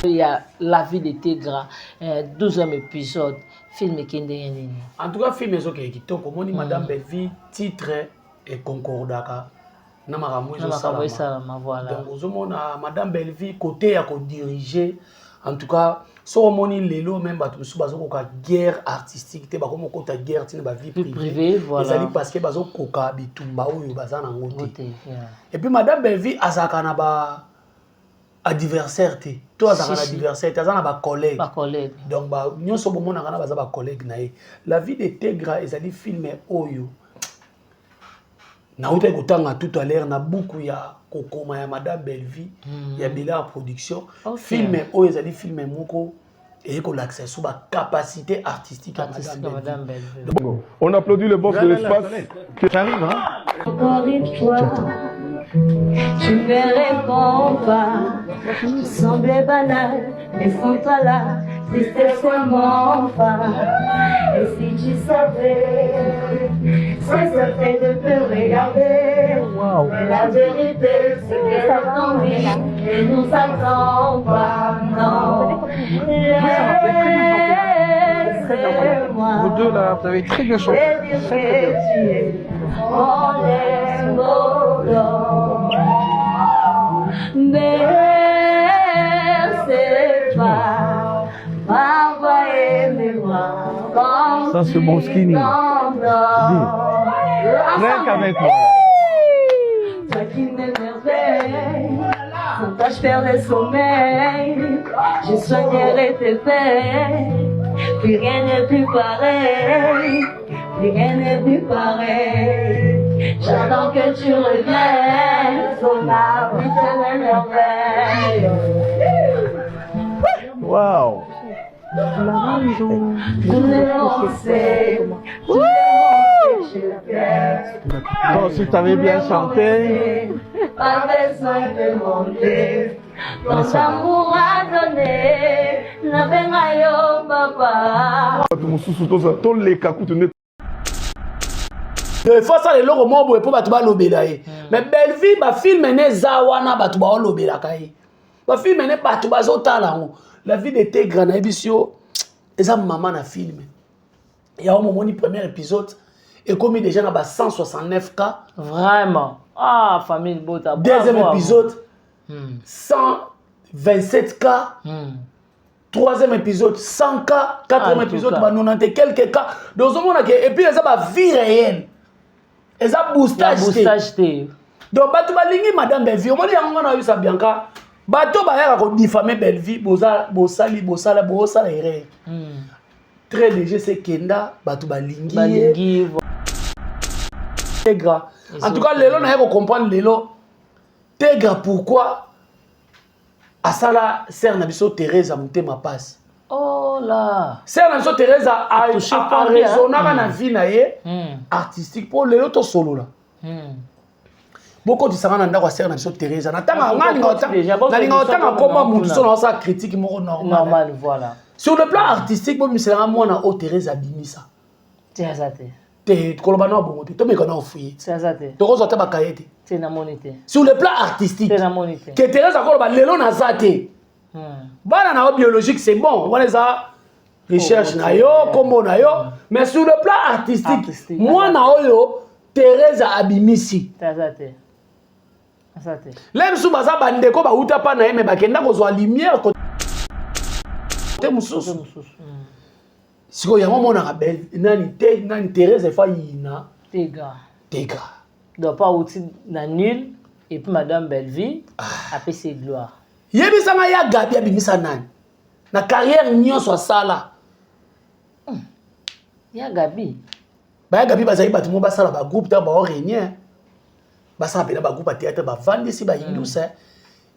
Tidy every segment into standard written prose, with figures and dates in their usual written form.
Ya La vie de Tegra, 12e épisode, film ekende ndenge nini? En tout cas, film ezokende kitoko. Omoni, Madame Bellevie, titre econcordaka na makambo na makambo esalama, voilà. Donc ozomona Madame Bellevie, côté ya kodiriger, en tout cas soki omoni lelo même bato mosusu bazokoka guerre artistique te, bakomi okota guerre ntina bavie vie privée, voilà. Ezali parce que bazokoka bitumba oyo baza nango te. Te, yeah. Et puis Madame Bellevie azalaka na ba adversaire te, to azalaka na Si, si. adversaire te, aza na bacollègue. Bacollègue. Donc nyonso bomonaka na baza bacollègue na ye. La vie de Tegra ezali film oyo nautaki kotanga tout à l'heure na buku ya kokoma ya Madame Bellevie ya Belar Production. Film oyo ezali film moko eye kolakisa so bacapacité artistique ya artistique Madame ya Bellevie. Madame Bellevie. On applaudit le boss de l'espace. J'arrive, hein. Encore une fois, tu me réponds pas. Tu semblais banal, mais sans toi là, tristesse mon phare. Et si tu savais, ça fait de te regarder. Mais la vérité, c'est que cette envie ne nous attend pas, non. Laisse-moi. Vous deux là, vous avez très bien chanté. Et dire que tu es mon amour. Mais c'est pas parfois aimez-moi quand Ça, c'est tu bon skinny. T'endors. Rien qu'avec moi. Toi qui m'émerveille, sans toi je perds le sommeil. Je soignerai tes peines, plus rien n'est plus pareil, plus rien n'est plus pareil. J'attends que tu reviennes, son âme te merveille. Waouh. Tout le monde sait, tout le monde sait que je t'aime. Bon, si tu avais bien chanté. Pas besoin de demander. Ton amour a donné, nabenga yo papa. Bato mosusu toleka kutu nde. Il faut asala eloko moko boye mpo bato balobela ye. Mais Bellevie, bafilm ne eza wana, bato baolobelaka ye, bafilm ne bato bazotala yango. La vie de Tegra, nayebisi yo, eza mama na film yango. Momoni premier épisode ekomi déjà na ba 169 K. Vraiment, ah, famille bota. Deuxième bravo à vous. épisode, 127 K. Troisième épisode, 100 K. Quatrième En tout épisode, cas. ba 90 quelques K. Donc ozomona ke et puis eza bavie réelle, eza Ya boostage te. Boostage te. Donc bato balingi Madame Bellevie. Omoni yango wana, oyebisa Bianca, bato bayaka kodiffamer Bellevie, bosali bosala bosala erreur très léger. Se kenda bato balingi ye. Balingi. Tegra, en tout cas lelo naye kocomprendre lelo Tegra pourquoi asala sœur na biso Thérèse motema pasi. Oh là. Sœur na biso Thérèse Touché pas bien. araisonnaka na vie na ye artistique mpo lelo tosolola. Bokotisanga na ndako ya sœur na biso Thérèse, natanga Déjà, nalinga otanga komba mutu kuna. So naosala critique moko normal. Normal, voilà. Sur le plan artistique, bomiselanga mwana oyo Thérèse abimisa. Te, aza te. Te, koloba na bongo te, tomeka na ofuye. Te, aza te. Tokozwa te bakaye te. Te, namoni te. Sur le plan artistique Te, namoni te. ke Thérèse akoloba lelo naza te. Bana na yo biologique, c'est bon, wana eza recherche na yo, kombo na yo, mais sur le plan artistique, Artistique, mwana oyo Thérèse abimisi. Te, aza te, aza te. Le mosusu baza bandeko bauta mpa na ye, me bakenda kozwa lumière côté mosusu. Mosusu. Sikoyo yango omonaka nani te, nani, Thérèse efa yina. Tega. Tega. Donc pas outi na nul et puis Madame Bellevie apesi ye gloire. Yebisanga, ya Gabi abimisa nani na carrière nyonso asala? Ya Gabi. Baya Gabi bazali bato mo basala bagroupe, ntango baoréunion basala mpena bagroupe ya théâtre, bavandisi bahindusa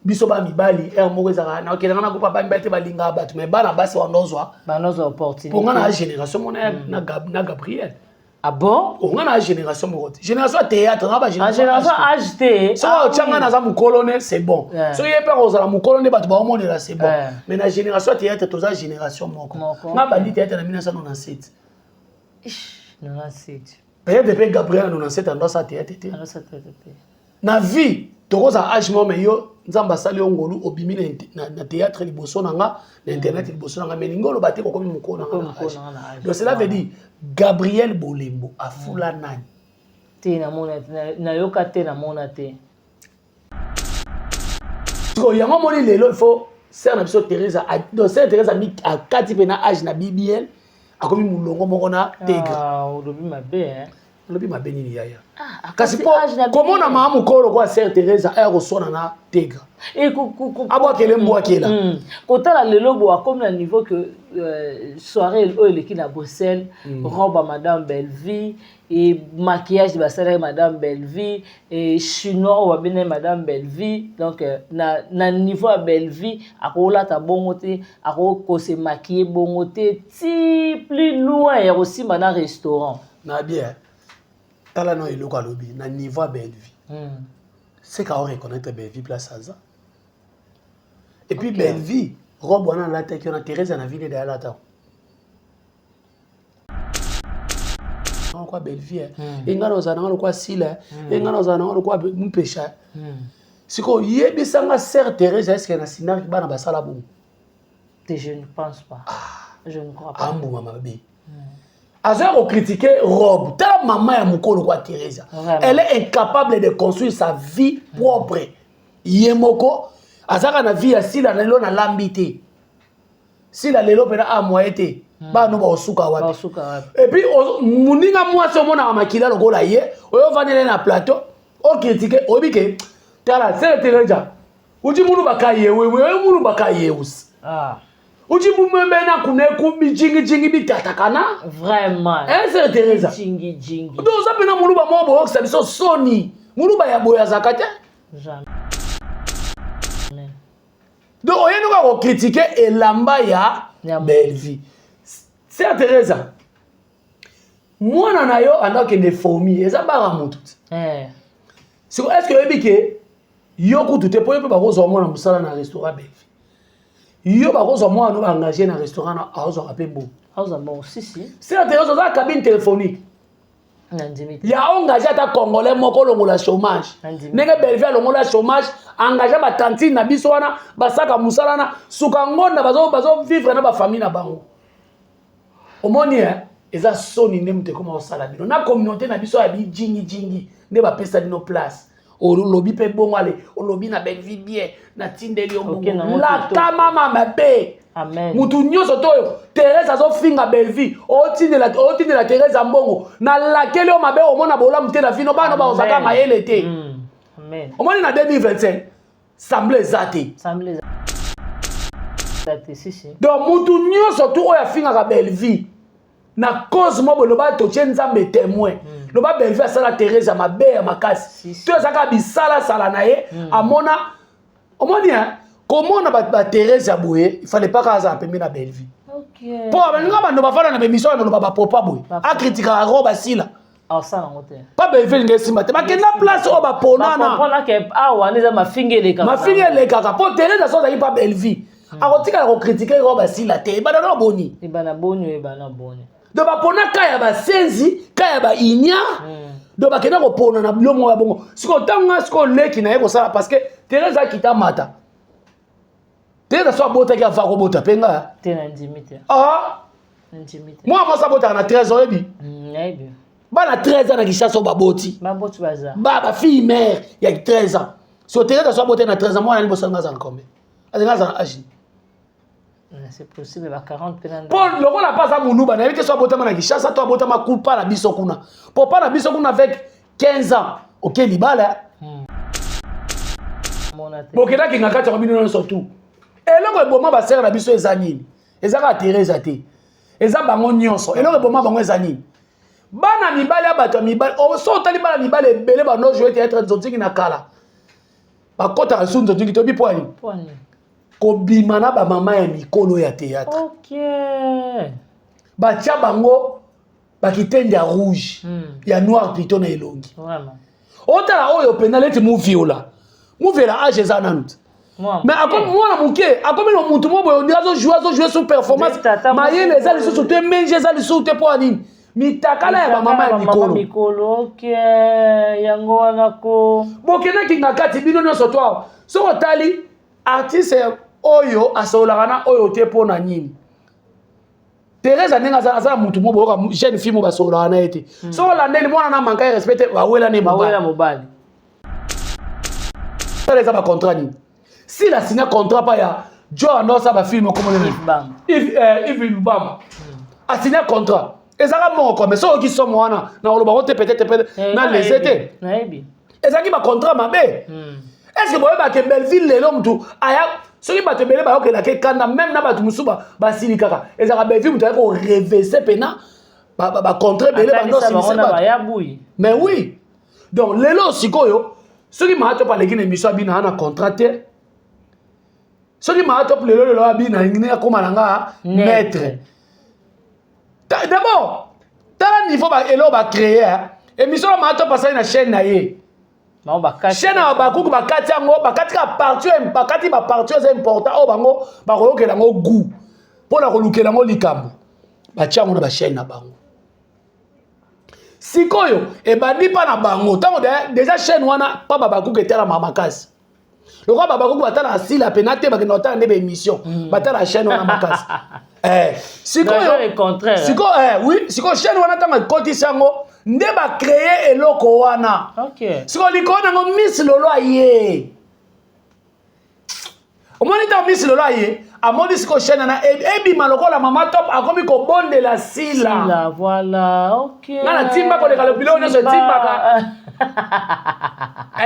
biso bamibali ere moko ezalaka nakendanga na groupe ya bamibali te, balingaka bato, mais bana basi wana ozwa. Banozwa opportunité. Mpo nga na génération mona na Gabriel. Ah bon? Onga na génération moko te, génération ya théâtre nga. En génération âge te. Soki otyanga naza mokolo ne, c'est bon. Soki ye mpe kozala mokolo nde bato baomonela, c'est bon. Mais na génération ya théâtre, toza génération moko. Moko. Nga bandi théâtre na 1997. Ish, 97. Peut-être mpe Gabriel na 97 ando asala théâtre te. Alors ça te te. Na vie. Tokozala age moko, mais yo Nzambe asali yo ngolu, obimi na théâtre liboso na nga, na internet liboso na nga, mais lingi oloba te kokomi mokolo na nga na Mokolo age. na nga na age. Donc cela veut dire Gabriel Bolembo afula nani? Te, namona te, nayoka te, namona te. Sikoyo yango omoni lelo, il faut sœur na biso Teresa, donc sœur Teresa akati mpe na age na BBL, akomi molongo moko na Tegra. Ah, olobi mabe, hein? Olobi mabe nini, yaya? Ah, kasi akati mpo age na komona BBL. Mama mokolo lokola sœur Teresa aya koswana na Tegra, abwakele mbwakela. Kotala lelo bo akomi na niveau que soirée oyo eleki na Bruxelles, robe ya madame Bellevie et maquillage basalaki madame Bellevie et chinois oyo babendaki madame Bellevie. Donc na niveau ya Bellevie, akolata bongo te, akokose maquiller bongo te, ti plus loin ya kosimba na restaurant. Na bien, tala no eloko alobi na niveau ya Bellevie. C'est qu'à reconnaître Bellevie place aza. Et puis Bellevie, robe wana alataki wana, Teresa na ville de alata lokwa Bellevie, enga na ozala nanga lokwa sila, enga na ozala nanga lokwa mpesha. Sikoyo yebisanga, sœur Teresa, est-ce na sinarki bana basala bongo? Te, je ne pense pas, je ne crois pas. Ambuma mabe, azoya kocritiquer robe. Tala mama ya mokolo kwa Teresa. Vraiment. Elle est incapable de construire sa vie propre. Ye moko azalaka na vie ya sila. Lelo nalambi te, sila lelo mpena amoye te, bana baosuka wapi? Basuka wapi? Et puis moninga mwasi omonaka makila lokola ye oyo ovandele na plateau, ocritiquer, oyebi ke tala sele Teresa uti munu bakayewe oyo munu bakayewusi. Ah. Uti mumemena kuneku bijingijingi bitatakana. Vraiment. Sœur Teresa. Jingi jingi. Donc oza mpena moluba moko boyokisa biso soni. Moluba ya boye azalaka te. Jamais. Donc oyeni kaka kocritiquer elamba ya Ya Bellevie. Sœur Teresa, mwana na yo anda okende fomi, eza baka motu te. Siko est ce que oyebi ke yo kutu te, mpo yo mpe bakozwa mwana mosala na restaurant Bellevie, yo bakozwa mwana no baengage na restaurant na azwaka mpe mbongo? Aoza bon, si si. Sœur Teresa, oza cabine téléphonique. Nandimi te. Ya engage ata Congolais moko olongola chômage. Nandimi. Ndenge Bellevie alongola chômage, engage batantine na biso wana basaka mosala wana suka ngonda, bazovivre na bafamille na bango. Omoni e eza soni nde moto ekoma kosala bino na communauté na biso ya bijingijingi nde bapesa bino place. Olobi mpe bongo, ale olobi na Bellevie bien, natindeli yo Ok, mbongo. nango. Laka mama mabe. Amen. Mutu nyonso to oyo Therese azofinga Bellevie, otindela Therese mbongo, nalakeli yo mabe, omona bolamu te na vino. Bana bazalaka Amen. mayele te. Amen. Omoni na 2025 semble eza te. Semble eza te, si si. Donc mutu nyonso tu oyo afingaka Bellevie na cause mo boye, loba totie Nzambe témoin, loba Bellevie asala Therese ya mabe ya makasi. Si, si. To ezalaka bisalasala na ye amona. Omoni hein, komona baTherese ya boye, il fallait pas kaka azala pembe na Bellevie. Mpo balinga bando bafanda na bémission wana, loba bapopa boye, acritiquaka robe asila. Aosala yango te. Pa Bellevie elinga esimba te, bakenda place oyo baponana. Bacomprendre ke awa wana eza mafinga elekaka. Mafinga elekaka, mpo Therese aso azalaki pa Bellevie, akotikala kocritiquer robe asila te. Ebanda na boni? Ebana boni oyo, ebana boni? Donc bapona ka ya basenzi, ka ya bainia. Donc bakenda kopona na bilo moko ya bongo. Sikoyo ntango nga sikoyo leki na ye kosala, parce que Therese akita mata, Therese so abotaki ava kobota mpe nga. Te, na ndimi te. Ah. Na ndimi te. Mwana mwasi abotaka na 13, oyebi? Nayebi. Bana 13 ans na Kinshasa oyo baboti. Baboti baza. Ba bafille mère ya 13 ans. So Therese so abotaki na 13 ans, mwana liboso anga aza na combien? Azinga aza na age? C'est possible ba 40 mpe na Mpo lokola mpe aza moluba, nayebi te so abotama na Kinshasa to abotama kupa na biso kuna. Mpo pa na biso kuna, avec 15 ans oke libala. Mona te. Bokendaki nga kati yango bino nyonso tu. Eloko eboma basœur na biso eza nini? Eza kaka Teresa te, eza bango nyonso. Eloko eboma bango eza nini? Bana mibali ya bato ya mibali. So otali bana mibali ebele banojoue théâtre nzonzingi na kala, bakɔtaka lisusu nzonzingi. Toyebi mpo ani? Mpo nini? Kobima na bamama ya mikolo ya théâtre. Batia bango bakitende ya rouge, ya noir plutôt, na elongi. Otala oyo mpenza neti Muviola. Muviola age eza nanu te. Mwana Mais moke. akomi mwana moke, akomi na mutu mo boye, ondira azojoue, azojoue sous performance. Nde tata Mayele moko eza boye. lisusu te, menje eza lisusu te. Mpo ya nini? Mitakala ya bamama ya mikolo. Mikolo, ok. Yango wana ko. Bokendaki nga kati bino nyonso to awa. Soki otali artiste oyo asololaka na oyo te mpo na nini? Therese ndenge aza aza mutu mo boyoka jeune fille mo basololaka na ye te. Soki olandeli mwana na manka ya respect te bawela ne Bawela mobali. mobali. Tala eza ba contrat nini? S'il a signé contrat pa ya Joe ando asala ba film komona nini? Yves Bamba. Yves Yves Lubamba. A signé contrat. Ezalaka moko mais soki oyoki somo wana na koloba ngo te peut-être peut na lese te. Nayebi. Ezalaki ba contrat mabe. Est-ce que boyebaka ke Belleville lelo mutu aya soki bato ebele bayokelaka ekanda même na bato mosusu basili kaka ezalaka Belleville mutu aya korevese mpena bacontre ebele Atalisa bango bandosilise na bato. baya buyi. Mais oui, donc lelo sikoyo soki Maatop aleki na émission abina na contrat te, soki Maatop lelo lelo abina alingi akóma na nga maître. D'abord tala niveau eloko bacréé émission na Maatop asali na chaîne na ye. Bango bakati. Chaîne ya bakuku bakati yango, bakati kaka partie oyo, bakati ba partie oyo eza important oyo bango bakoyokela yango goût mpona kolukela yango likambo, batia yango na bachaîne na bango. Sikoyo ebandi mpa na bango ntango déjà chaîne wana mpa babakuku etalama makasi lokola babakuku batalaka sila pena te, bakenda kotala nde baémission, batala chaîne wana makasi. Sikoyo Dans le contraire. Sikoyo, oui, sikoyo chaîne wana ntango ekotisi yango nde bacréé eloko wana. Sikoyo likolo nango Miss Lolo aye, omoni ntango Miss Lolo aye, amoni sikoyo chaîne wana ebima lokola Mama Top akomi kobondela Sila. Sila, voilà, ok. Nga natimba koleka biloko nyonso etimbaka.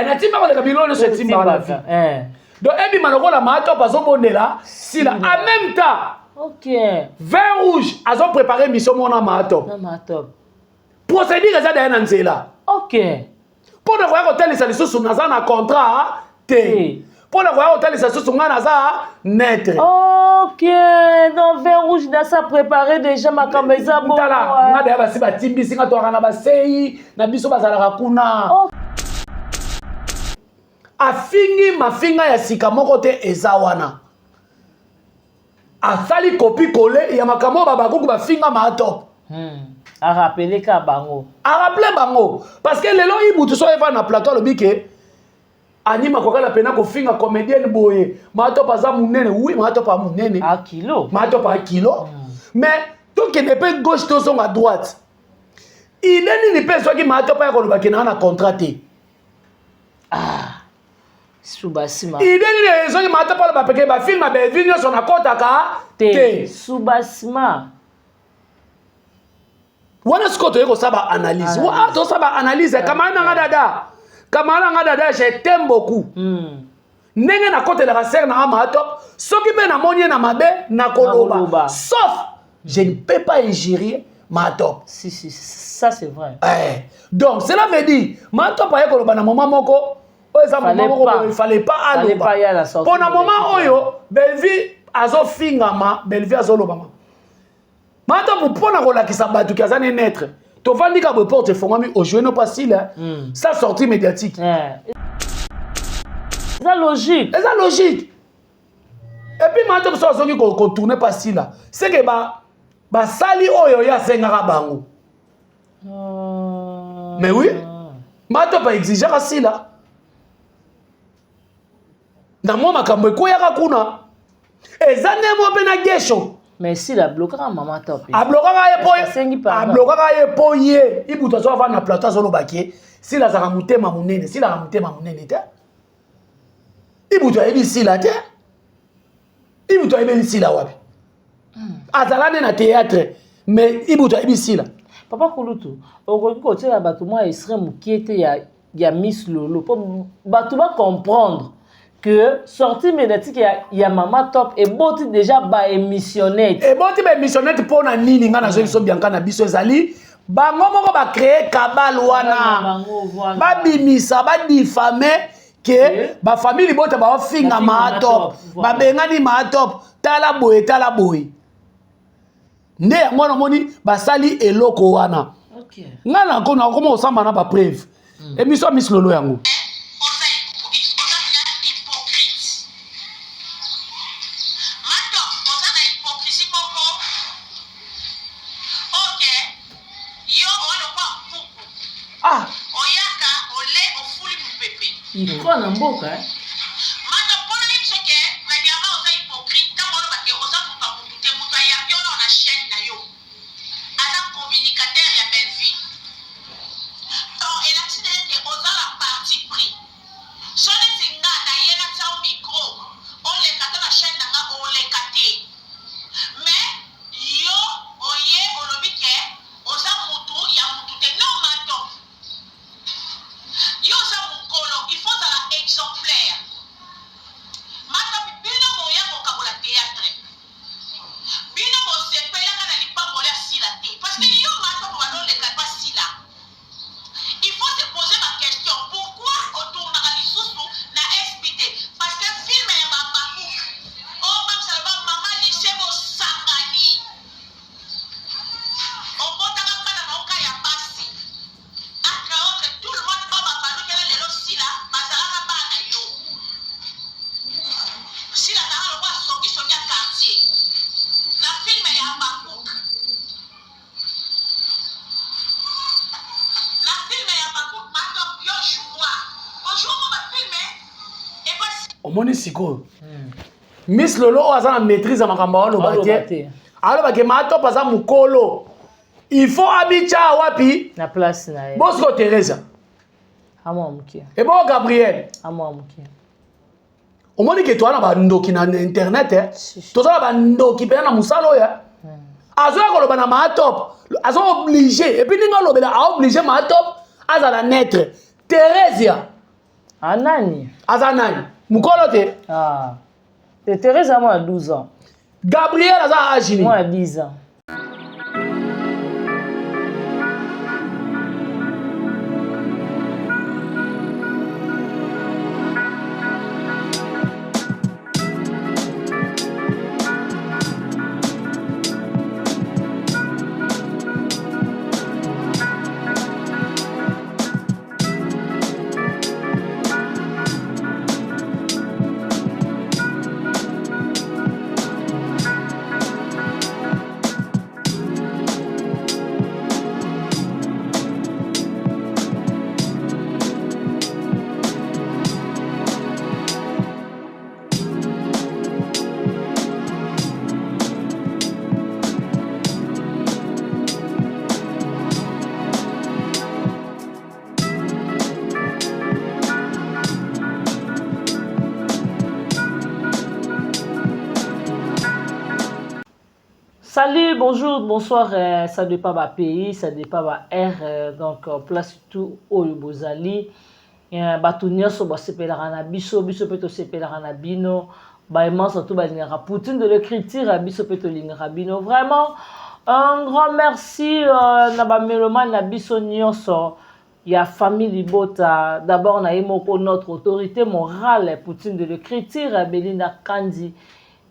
Natimba koleka biloko nyonso etimbaka na vie. Donc ebima lokola Mama Top azobondela Sila en même temps. Vin rouge azopréparé émission mona Mama Top. Na Mama Top. Procédure eza daya na nzela. Mpo na koya kotalisa lisusu naza na contrat te. Mpo na koya kotalisa lisusu ngai naza maître. Ok, donc vin rouge nasa préparé déjà makambo eza bongo. Tala nga daya basi batimbisi nga, toyaka na basei na biso bazalaka kuna. Afingi mafinga ya sika moko te eza wana, asali copier-coller ya makambo oyo babakuku bafinga Maatop. Arappeler ka bango. Arappeler bango parce que lelo Ibutu so eva na plateau alobi ke anima kokala pena kofinga comédienne boye, Maatop aza monene. Oui, Maatop aza monene. A kilo. Maatop a kilo, mais tokende mpe gauche, tozonga droite, ide nini mpe ezwaki Maatop aya koloba ke naa na contrat te? Subasima. Ide nini ezwaki Maatop aloba peke bafilm ya Belleville nyonso nakɔtaka te? Te. Subasima. Wana sikoyo toyei kosala baanalyse. Analyse. Tosala baanalyse. Camarade nanga dada, camarade nanga dada, je t'aime beaucoup. Ndenge nakotelaka sere nanga Maatop, soki mpe namoni ye na mabe, nakoloba. Nakoloba. Sauf je ne peux pas injurier Maatop. Si, si, ça c'est vrai. Donc cela veut dire Maatop aye koloba na moment moko oyo eza Fallait moment moko pas. boye, fallait pas Fallait aloba. pas ya la sortie Mpo na moment médiatique. oyo Belleville azofingama, Belleville azolobama, Maatop mpona kolakisa bato ki aza ne maître, tovandi ka boye, porte efongwami, ojouer no pasile sa sortie médiatique. Eza logique. Eza logique. Et puis Maatop so azongi kotourner pasila, c'est que basali oyo ye asengaka bango. Mais oui, Maatop aexigeaka Sila na mwa makambo ekweyaka kuna, eza nde mo mpe na Gesho. Mais Sila ablokaka Mama Top. Ablokaka ye po Asengi pardon. Ablokaka ye po ye Ibutu azo avanda na plateau, azolobaki ye Sila azalaka motema monene. Sila azalaka motema monene te. Ibutu ayebi Sila te. Ibutu ayebi Sila wapi? Azala nde na théâtre, mais Ibutu ayebi Sila. Papa Kulutu, okoki kotiela bato mwa extrait mokie te ya Miss Lolo mpo bato bacomprendre que sortie médiatique ya Mama Top eboti déjà baémissionnette? Eboti baémissionnette mpo na nini? Ngai nazoyi biso Bianka na biso, ezali bango moko bacréer cabale wana. Bango, voilà. Babimisa, badiffamer ke bafamille libota baofinga Bafinga Maatop. Top, voilà. Babengani Maatop, tala boye, tala boye. Nde yango wana omoni basali eloko wana. Ngai nakoma kosamba na bapreuve, émission ya Miss Lolo yango. Oza na hypocrite, Mato, oza na hypocrisie moko. Ok. Icône na mboka eh. Mata pona yebiso ke premièrement oza hypocrite tango oloba ke oza mutu ya mutu te mutu ayambi yo nao na chaine nayo aza communicateur ya Bellevue donc elakisi dejà ke oza na parti pris so neti nga naye natia yo micro oleka ata na chaine na nga oleka te mais yo oye olobi ke oza mutu ya mutu te non mato Yo oza mukolo il faut ozala exemplaire Matapi bino boya kokabola theatre bino bosepelaka na lipamboli ya Sila te parce que yo Matapi obanda oleka epa Sila il faut se poser ba question pourquoi o tournaka lisusu na SB te parce que film ya ba Habacuc oyo Mam's aloba maman Lise bosangani obotaka bana na yo ka ya basi Entre autres tout le monde oyo ba balukela lelo Sila bazalaka bana yo. Sila azalaka lokola songi songi ya quartier na film ya Habacuc. Na film ya Habacuc Matop yo joua. Ojoua mwa ba film epa Omoni sikoyo Miss Lolo oyo aza na maîtrise ya makambo aloba te. Aloba ke Matop aza mukolo. Il faut abicha wapi? Na place na ye. Bosco Teresa. Amwa mukie. Et bon Gabriel. Amwa mukie. Omoni ke toza na bandoki na internet eh? Toza na bandoki mpenza na mosala oyo eh? Azoya koloba na maatop aza oblige epuis ndenge alobela aoblige maatop azala neutre. Theresia anani aza nani mokolo te ah. Theresia mwana 12 ans. Gabriel aza age nini? Mwana 10 ans. Salut, bonjour, bonsoir, euh, ça dépend ba pays, ça dépend ba air, euh, donc euh, place tout oyo bozali. Euh, bato nyonso basepelaka na biso, biso pe tosepelaka na bino. Ba immense tout balingaka Poutine de l'écriture, biso pe tolingaka bino. Vraiment, un grand merci euh, na ba mélomane na biso nyonso ya famille libota. D'abord na ye moko notre autorité morale Poutine de l'écriture, Belinda Kandi.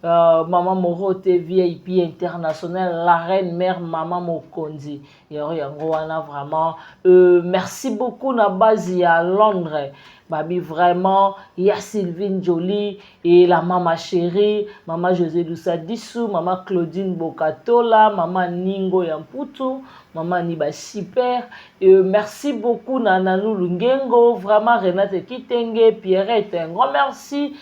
Euh, maman Morote VIP international la reine mère maman Mokonzi yango yango wana vraiment euh, merci beaucoup na base ya Londres babi vraiment ya Sylvine Jolie et la maman chérie maman José Lusadisu maman Claudine Bokatola maman Ningo ya Mputu maman Niba super euh, merci beaucoup na Nanou Lungengo vraiment Renate Kitenge Pierrette un grand merci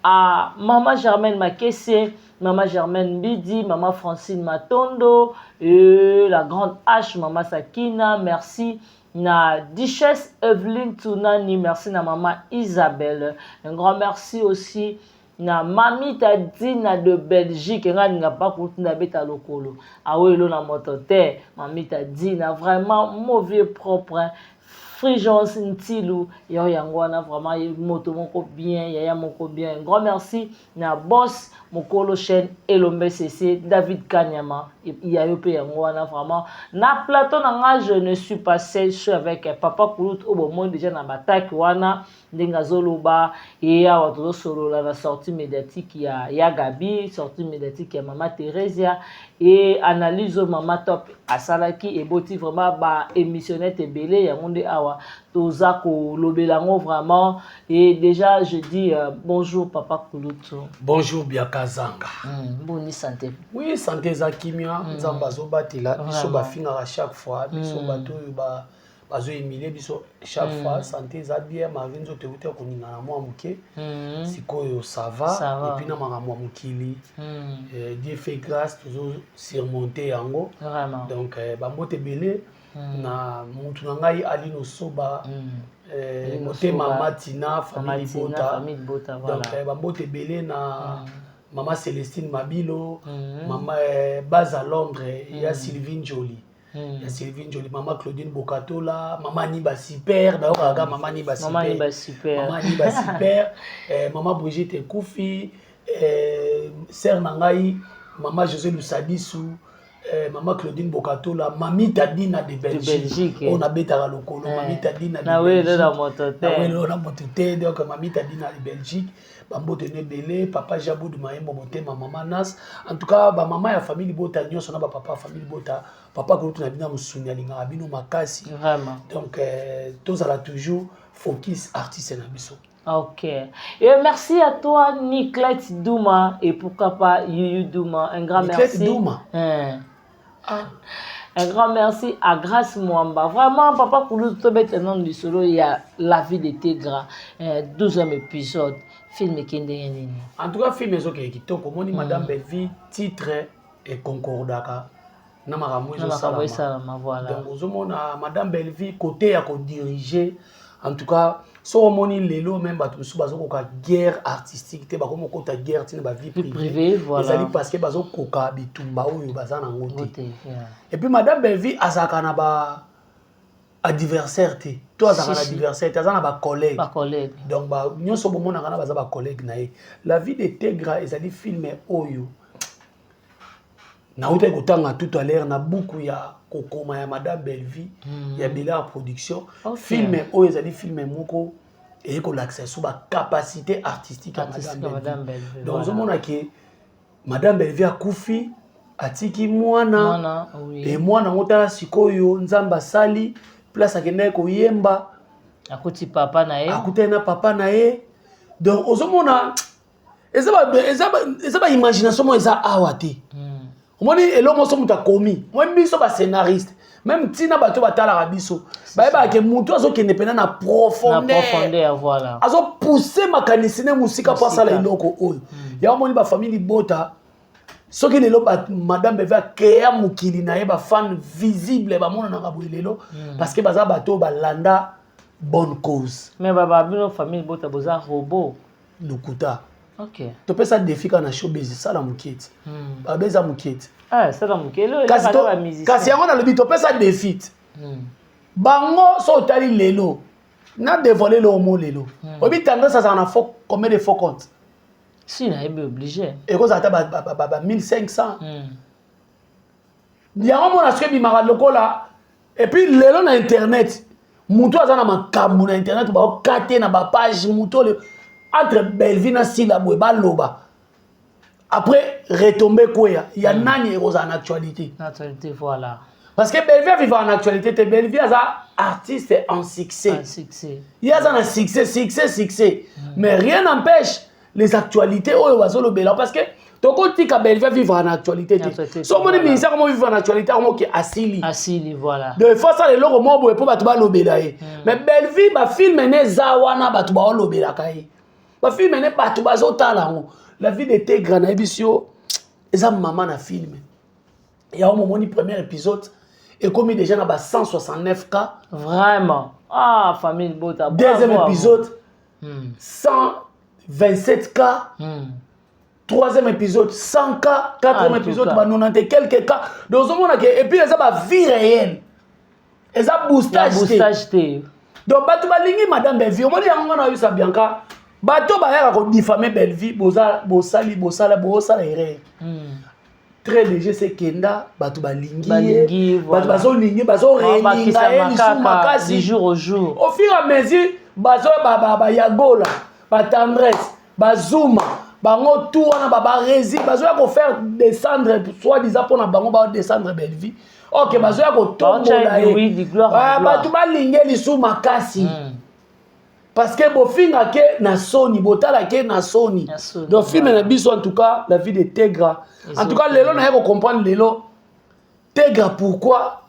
à Maman Germaine Makese, Maman Germaine Mbidi, Maman Francine Matondo, et la grande H, Maman Sakina, merci. Na Duchesse Evelyne Tunani, merci na Maman Isabelle. Un grand merci aussi na Mami Tadina de Belgique, nga ninga pa kutina beta lokolo. Awelo na moto te, Mami Tadina, vraiment mauvais propre. Hein. Frigence Ntilu yo yango wana vraiment ye moto moko bien yaya moko bien un grand merci na boss mokolo chaîne Elombe CC David Kanyama ya yo pe yango wana vraiment na plateau na nga je ne suis pas seul je suis avec papa Koulout oyo bomoni déjà na bataki wana ndenge azoloba ye awa tozosolola na sortie médiatique ya, ya Gabi sortie médiatique ya mama Theresia e analyse oyo mama Top asalaki eboti vraiment ba émissionnette ebele yango nde awa toza kolobela yango vraiment et déjà je dis euh, bonjour papa Kulutu. Bonjour Biaka Zanga. Boni santé. Oui santé eza kimia. Nzambe azobatela biso bafingaka chaque fois biso bato oyo ba. Bazohumilie biso chaque fois. Santé eza bien malgré nzoto euti ya koningana mwa moke. Sikoyo ça va. Ça va. Et puis na makambo ya mokili, Dieu fait grâce, tozo surmonter yango. Vraiment. Donc bambote ebele na mutu na ngai Alino Soba, Alino motema Soba. Matina, famille Mama Tina, Libota. famille Libota, voilà. Donc bambote ebele na mama Célestine Mabilo, mama base à Londres ya Sylvie Njoli, ya Sylvie Njoli, mama Claudine Bokatola, mama Niba Super, nayokaka kaka mama Niba Mama Super. Niba Super. Mama Niba Super, mama Brigitte Ekufi, sœur na ngai mama José Lusadisu, mama Claudine Bokatola, mami Tadina de Belgique, Belgique, oyo nabetaka lokolo, mami Tadina de Na welo Belgique. na moto te. Na welo na moto te. Donc mami Tadina de Belgique, bambote no ebele. Papa Jabudu Mayembo, motema mama Nas. En tout cas, bamama ya famille Libota nyonso na bapapa ya famille Libota, papa kolutu na bino ya mosuni alingaka bino makasi. Vraiment. Donc tozala toujours focus artiste na biso. Ok. Et merci à toi, Niclette Douma, et pourquoi pas Yuyu Douma. Un grand Niclette merci. Douma. Hein. Un grand merci à Grâce Mwamba. Vraiment, papa Koulou, tu nom du solo, il y a La vie de Tegra, 12e épisode. Film ekende nini? En tout cas, film ezokende kitoko. Omoni madame Bellevie, titre ekoncordaka na makambo Na makambo ezosalama. Esalama, voilà. Donc ozomona madame Bellevie côté ya kodirige. En tout cas, so omoni lelo même bato mosusu bazokoka guerre artistique te, bakomi kokota guerre ntina bavie Vie privée, voilà. Ezali parce que bazokoka bitumba oyo baza nango te. Beauté, yeah. Et puis madame Bellevie azalaka na ba adversaire te, to azalaka Si, na si. adversaire te, aza na bacollègue. Ba collègue. Donc nyonso bomonaka na baza bacollègue na ye. La vie de Tegra ezali film oyo nautaki kotanga tout à l'heure na buku ya kokoma ya madame Bellevie ya Belar Production. Film oyo ezali film moko eye kolakisa so bacapacité artistique ya Artistique madame ya Madame Bellevie. Bellevie, Donc voilà. ozomona ke madame Bellevie akufi, atiki mwana. Mwana, oui. E mwana yango, tala sikoyo Nzambe asali, place akendaki koyemba, Akuti papa na ye. Akutani na papa na ye. Donc ozomona eza baimagination moko eza awa te. Omoni eloko moso moto akomi, omoni biso bascénariste, même ntina bato batalaka biso bayebaka ke motu azokende mpena na Na profondeur, profondeur, voilà. azopousse makanisi ne mosika mpo asala Mosika. eloko oyo. Yango omoni bafamille Libota, soki lelo madame Beve akea mokili na ye, bafan visible bamonanaka boye lelo, parce que baza bato oyo balanda bonne cause. Mais baba bino famille Bota boza robot. Lokuta. Ok. Topesa défi kaka na showbiz, sala mokie ti, balobi eza mokie ti. Ah, sala moke. Elo Kasi elaka ba musicien. Kasi yango nalobi, topesa défi ti. Bango so otali lelo na dévoile eloko mo lelo, oyebi tendance azalaka na faux, combien de faux compte? Si nayebi obligé. Ekozala ata ba 1500. Yango mona soki ebimaka lokola. Et puis lelo na internet, motu aza na makambo na internet, baokate na bapage motu oyo entre Bellevie na Sila boye, baloba, après retombe kweya ya nani ekozala na actualité. Actualité, voilà. Parce que Bellevie avivaka na actualité te. Bellevie aza artiste en succès. Un succès. Ye aza na succès, succès, succès, mais rien n'empêche les actualités oyo bazolobela, parce que tokotika Bellevie vivre na actualité te. Actualité, So omoni voilà. ministère komo vivre na actualité, akomoke asili. Asili, voilà. Donc il faut asala eloko moko boye mpo bato balobela ye. Mais Bellevie, bafilm ne eza wana, bato baolobelaka ye, bafilm ne bato bazotala yango. La vie de Tegra, nayebi yo, eza mama na film. Yango momoni premier épisode ekomi déjà na ba 169 k. Vraiment. Ah, famille Bota. Deuxième bravo à vous. épisode, 127 k. Troisième épisode, 100 k. Quatrième En tout épisode, cas. ba 90 quelques k. Donc ozomona ke, et puis eza bavie réelle, eza Ya boostage te. boostage te. Donc bato balingi madame Bellevie. Omoni yango nga na oyebisa Bianca, bato bayaka kodifame Bellevie, bosali bosala bosala erreur très léger. Se kenda bato balingi ye, Balingi, voilà. bato bazolingi, bazorelinga ye lisusu Du makasi jour au jour. Au fur et à mesure bazo bayagola, batendresse, bazuma bango tout wana, babaresi bazoya kofaire descendre, soi disant mpona bango baodescendre Bellevie. Ok, bazoya kotombola Baotya ye. oui, du gloire en Ah, gloire. bato balingi ye lisusu makasi, parce que bofinga ke na soni, botala ke na soni. Na soni, Donc film voilà. na biso, en tout cas La vie de Tegra, en tout cas lelo naye kocomprendre lelo Tegra pourquoi.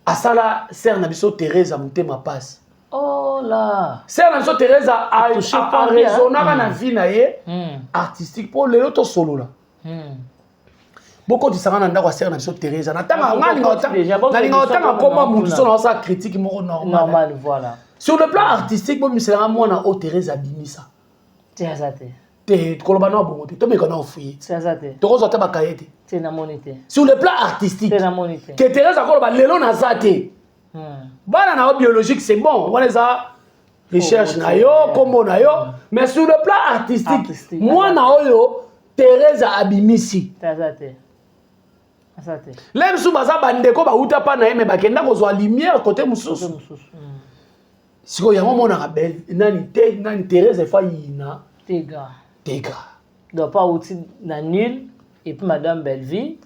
Asala sœur na biso Thérèse motema pasi. Oh là. Sœur na biso Thérèse Touché pas bien. araisonnaka na vie na ye artistique mpo lelo tosolola. Bokotisanga na ndako ya sœur na biso Thérèse, natanga nga Déjà, nalinga otanga komba mutu kuna. So na osala critique moko normal. Normal, voilà. Sur le plan artistique, bomiselanga mwana oyo Thérèse abimisa. Te, aza te. Te, koloba na bongo te, tomeka na ofuye. Te, aza te. Tokozwa te bakaye te. Te, namoni te. Sur le plan artistique Te, namoni te. ke Thérèse akoloba lelo naza te. Bana na yo biologique, c'est bon, wana eza recherche na yo, kombo na yo, mais sur le plan artistique, Artistique, mwana oyo Thérèse abimisi. Te, aza te, aza te. Le mosusu baza bandeko bauta mpa na ye, me bakenda kozwa lumière côté mosusu. Mosusu. Sikoyo yango omonaka nani te, nani, Thérèse efa yina. Tega. Tega. Donc pas outi na nul et puis madame Bellevue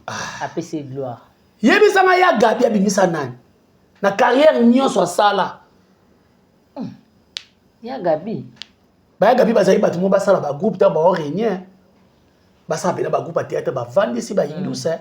apesi ye gloire. Yebisanga, ya Gabi abimisa nani na carrière nyonso asala? Ya Gabi. Baya Gabi bazali bato mo basala bagroupe, ntango baoréunion basala mpena bagroupe ya théâtre, bavandisi bayindusa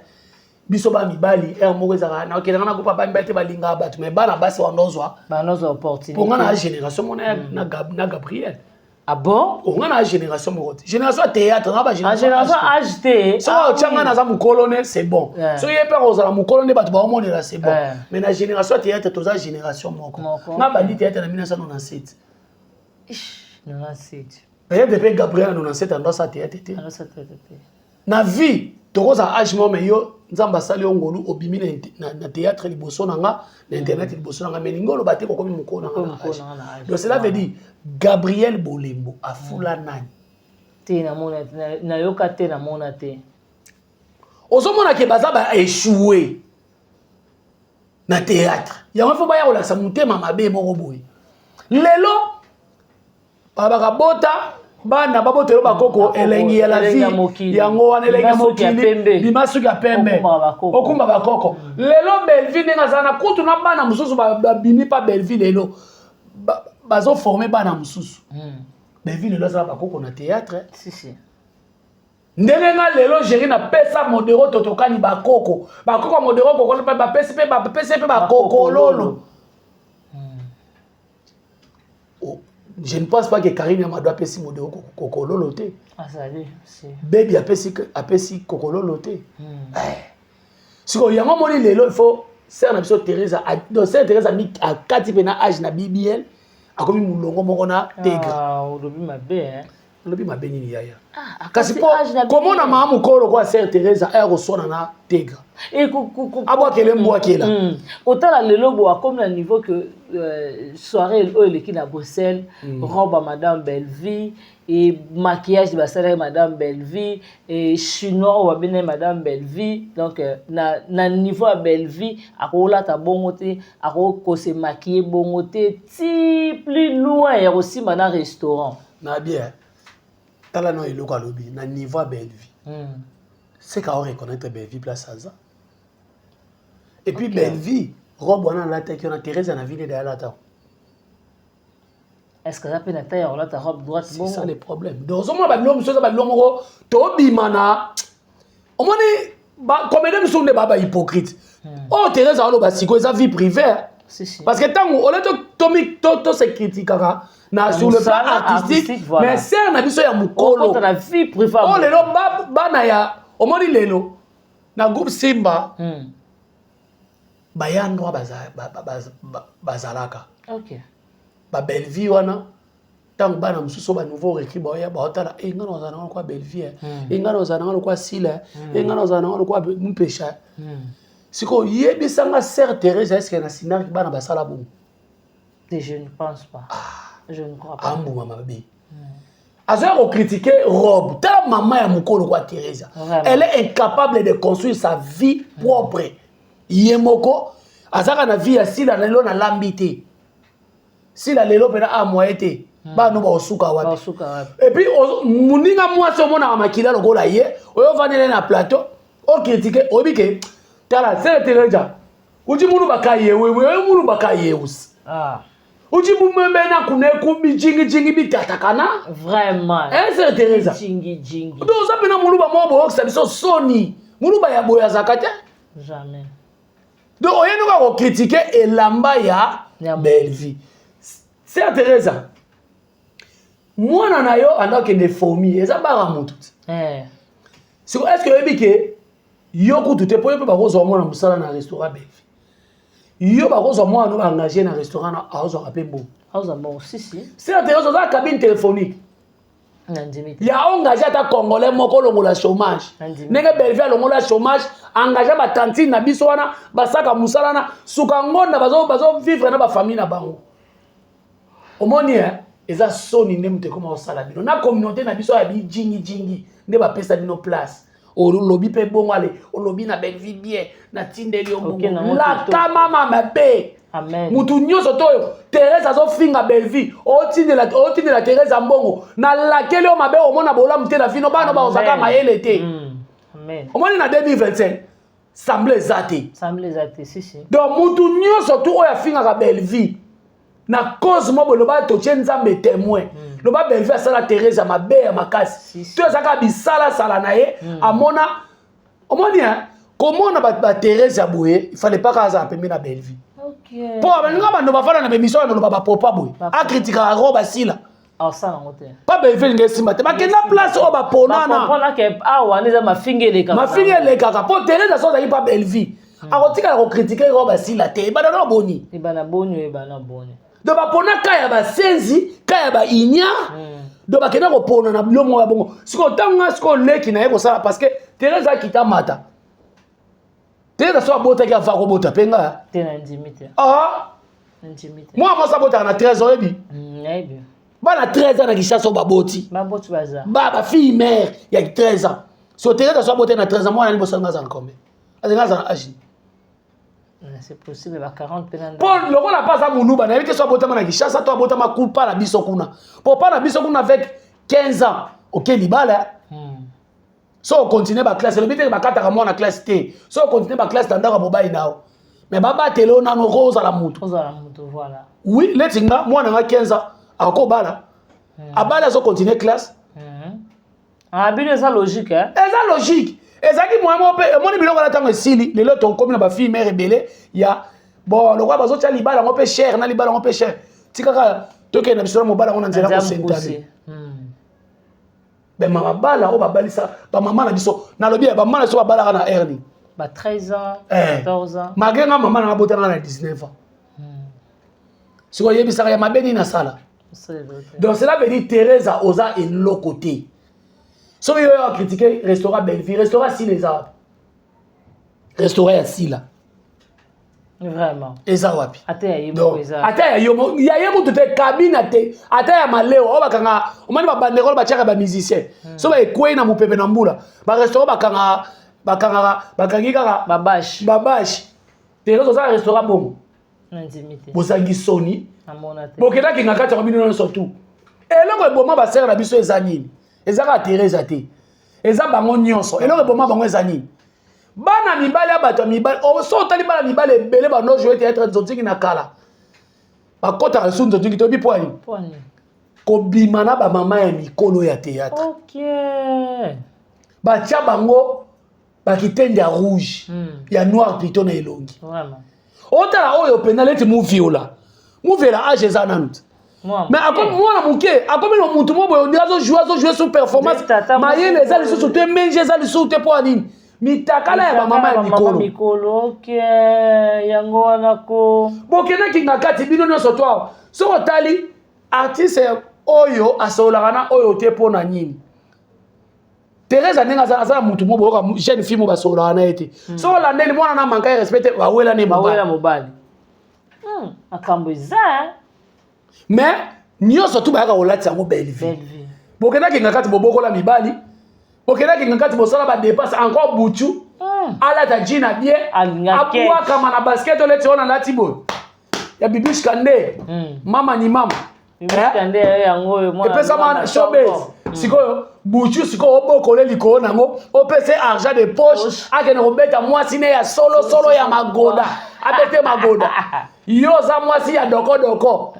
biso bamibali ere moko ezalaka nakendanga na groupe ya bamibali te, balingaka bato, mais bana basi wana ozwa. Banozwa opportunité. Mpo nga na génération mona na Gabriel. Ah bon? Onga na génération moko te, génération ya théâtre nga. En génération âge te. Soki otya nga naza mokolo ne, c'est bon. Soki ye mpe kozala mokolo nde bato baomonela, c'est bon. Mais na génération ya théâtre, toza génération moko. Moko. Nga bandi théâtre na 1997. Ish, 97. Peut-être mpe Gabriel na 97 ando asala théâtre te. Alors ça te te. Na vie tokozala âge moko, mais yo Nzambe asali yo ngolu, obimi na théâtre liboso na nga, na internet liboso na nga, mais lingi oloba te kokomi mokolo na nga Okomi na mokolo âge. na nga na âge. Donc cela veut dire Gabriel Bolembo afula nani? Te, namona te, nayoka te, namona te. Ozomona ke baza baéchoué na théâtre, yango fo baya kolakisa motema mabe moko boye. Lelo balobaka bota bana, babotelo bakoko. Bakoko, Elengi ya la elengi ya vie mokili. yango wana, elengi ya Bima suki ya mokili. pembe. Bima suki ya pembe. Okumba bakoko. Okumba bakoko. Lelo Bellevie ndenge azala na kutu na bana mosusu babimi pa Bellevie, lelo bazoforme bana mosusu. Bellevie lelo azala bakoko na théâtre. Si si. Ndenge nga lelo géri napesa Modero totokani bakoko, bakoko ya Modero kokolo mpe bapesi mpe, bapesi mpe bakokololo. Oh, je ne pense pas que Karine Amado apesi Modero kokololo te. Azali si. Bebi apesi kokololo te. Eh. Sikoyo yango omoni lelo il faut sœur na biso Thérèse, donc sœur Thérèse akati mpe na âge na BBL, akomi molongo moko na Tegra. Ah, olobi mabe hein. Olobi mabe nini, yaya? Ah, kasi akati mpo âge na komona BBL. Mama mokolo lokola sœur Thérèse aya koswana na Tegra, Et abwakele mbwakela. Kotala lelo bo akomi na niveau que soirée oyo eleki na Bruxelles, robe ya madame Bellevue et maquillage basalaki madame Bellevue et chinois oyo babendaki madame Bellevue, donc na niveau ya Bellevue akolata bongo te, akokose maquiller bongo te, ti plus loin ya kosimba na restaurant. Na bien, tala na eloko alobi na niveau ya Bellevie. C'est qu'à reconnaître Bellevie place aza et puis Bellevie, robe wana alataki wana, Thérèse na vie nde alata. Est ce que aza mpe na taille ya kolata robe droite? C'est ça Bongo. le problème. Donc ozomona babilo mosusu eza babilo moko tobima na omoni bacomédien mosusu nde baa bahypocrite. Oyo Thérèse aloba sikoyo eza vie privée. Si, si. Parce que ntango ole tose critiquaka na sur le plan mosala artistique, artistique, voilà. mais sœur na biso ya mokolo Okota na vie privée. Oyo lelo bana ya omoni lelo na groupe Simba, bayandwa bazalaka babellevie wana. Ntango bana mosusu oyo banouveau recrue baoya, baotala e nga na ozala nanga lokola Bellevie, e nga na ozala nanga lokola Sila, e nga na ozala nanga lokola Mpesha. Sikoyo yebisanga, sœur Thérèse, est-ce na sinarki bana basala bongo? Te, je ne pense pas, je ne crois pas. Ambuma mabe azoya kocritiquer robe. Tala mama ya mokolo kwa Thérèse. Vraiment. Elle est incapable de construire sa vie propre. Ye moko azalaka na vie ya Sila. Lelo nalambi te, Sila lelo mpena amoye te, bana baosuka wapi? Basuka wapi? Et puis moninga mwasi omonaka makila lokola ye oyo ovandele na plateau ocritiquer, oyebi ke tala sele Teresa uti munu bakayewe oyo munu bakayewusi. Ah. Uti mumemena kuneku bijingijingi bitatakana. Vraiment. Eh, sele Teresa. Jingi jingi. Donc oza mpena moluba moko boyokisa biso soni, moluba ya boye azalaka te. Jamais. Donc oye noka kocritiquer elamba ya Ya Bellevue. Sœur Teresa, mwana na yo anda okende fomi eza bara motu te. Eh. Siko est ce que oyebi ke yo kutu te mpo yo mpe bakozwa mwana mosala na restaurant Bellevue, yo bakozwa mwana no baengage na restaurant na aozwaka mpe mbongo. Aoza mbongo, si si. Sœur Teresa, oza cabine téléphonique. Nandimi te. Ya engage ata congolais moko olongola chômage. Nandimi. Ndenge Bellevue alongola chômage, engage batantine na biso wana basaka mosala na suka ngonda, bazovivre na bafamille na bango. Omoni eh, eza soni nde moto ekoma kosala bino na communauté na biso ya bijingijingi nde bapesa bino place. Olobi mpe bongo, ale olobi na Bellevue bien, natindeli yo Ok, mbongo. nango. Lakama mabe. Amen. Mutu nyonso to oyo Therese azofinga Bellevue, otindela otindela Therese mbongo, nalakeli yo mabe, omona bolamu te na vino bana baozaka mayele te. Amen. Omoni na 2025 semble eza te. Semble eza te, si si. Donc mutu nyonso tu oyo afingaka Bellevue na cause mo boye, loba totie Nzambe témoin, loba Bellevue asala Therese ya mabe ya makasi. Si, si. To ezaka bisalasala na ye amona. Omoni hein, komona baTherese ya boye, il fallait pas kaka azala pembe na Bellevue. Mpo balinga bando bafanda na bémission wana, loba bapopa boye, akritikaka ro basila. Aosala yango te. Pa Bellevue elinga esimba te, bakenda place oyo baponana. Bacomprendre ke awa wana eza mafinga elekaka. Mafinga elekaka mpo Therese so azalaki pa Bellevue, akotikala kokritike ro basila te. Ebanda na boni. Ebana boni oyo, ebana boni. Donc bapona ka ya basenzi, ka ya baignare. Donc bakenda kopona na bilo moko ya bongo. Sikoyo ntango nga sikoyo leki na ye kosala, parce que Therese akita mata, Therese so abotaki ava kobota mpe nga. Te, na ndimi te. Ah. Na ndimi te. Mwana mwasi abotaka na 13 ans, oyebi? Nayebi. Bana 13 ans na Kinshasa oyo baboti. Baboti baza. Ba bafille mère ya 13 ans. So Therese so abotaki na 13 ans, mwana liboso anga azala combien? Azenga azala na age. C'est possible ba 40 mpe na. Mpo lokola mpe aza moluba, nayebi te so abotama na Kinshasa to abotama kupa na biso kuna, mpo pa na biso kuna avec 15 ans oke libala. So okontinue baclasse, elobi te bakataka mwana classe te. So okontinue baclasse na ndako ya mobali na yo, mais babatela yo nano oko ozala motu. Ozala moto, voilà. Oui, neti nga mwana nga 15 ans akobala, abali, azokontinue classe. Ah, bino eza logique, hein? Eza logique. Ezalaki moyen moko mpe emoni biloko wana ntango esili. Lelo tokomi na bafille mare ebele ya bon, lokola bazotia libala yango mpe cher, na libala yango mpe cher, tikaka tokende na biso na mobala yango na nzela Nzela kosentane. mokuse. Bema mabala oyo babalisa bamama na biso, nalobi ya bamama na biso babalaka na erni. Ba 13 ans, Eh. 14 ans. Malgré nga mama nanga botanga na 19 ans, sikoyo oyebisaka ya mabe nini nasala? Osala eloko te. Donc cela veut dire Teresa oza eloko te. Soki yo oyo acritiquer restaurant Bellevue, restaurant Sila eza wapi? Restaurant ya Sila Vraiment. eza wapi? Ata ya ye moko Donc eza. ata ya yo ya ye kutu te, kabina te, ata ya malewa oyo bakanga, omoni babanderole batiaka bamusicien, so baekwei na mopepe na mbula, barestaurant bakanga, bakangaka, bakangi kaka. Babashe. Babashe. Therese oza na restaurant bongo? Nandimi te. Bozangi soni. Namona te. Bokendaki nga kati yango bino nyonso tu. Eloko eboma basere na biso eza nini? Eza kaka Therese te, eza bango nyonso. Eloko eboma bango eza nini? Bana mibali ya bato ya mibali. So otali bana mibali ebele banojoue théâtre nzonzingi na kala, bakɔtaka lisusu nzonzingi, toyebi mpo ya nini? Mpo nini? Kobima na bamama ya mikolo ya théâtre. Batia bango bakitende ya rouge, ya noir plutôt, na elongi. Otala oyo mpenza neti muviola, muviola age eza nanu te. Mwana Mais moke. akomi mwana moke, akomi na mutu mo boye ondire azojoue, azojoue sous performance. Nde tata moko Mayele eza boye. lisusu te, menje eza lisusu te. Mpo ya nini? Mitakala ya bamama ya mikolo. Mikolo, ok, yango wana ko. Bokendaki nga kati bino nyonso to awa. Soki otali artiste oyo asololaka na oyo te, mpo na nini? Therese ndenge aza na mutu mo boyoka jeune fille mo basololaka na ye te. Soki olandeli mwana na manka ya respect te, bawela ne bawela mobali. Mobali. Makambo eza, hein? Mais nyonso tu bayaka kolatisa yango Bellevue. Belle vie. Bokendaki nga kati, bobokola mibali, bokendaki nga kati, bosala badepense encore butu. Alata jean na bien. Alinga Abwakama na basket oleti oyo nalati boye ya bibishka nde. Mama ni mama. Bibishka nde yango oyo mwana epesama mwana na showbase. ntongo. Sikoyo butu, sikoyo obokole likolo nango, opesa argent de poche, Poche. akende kobeta mwasi ne ya solosolo ya magoda, abete magoda. Yo oza mwasi ya dokodoko.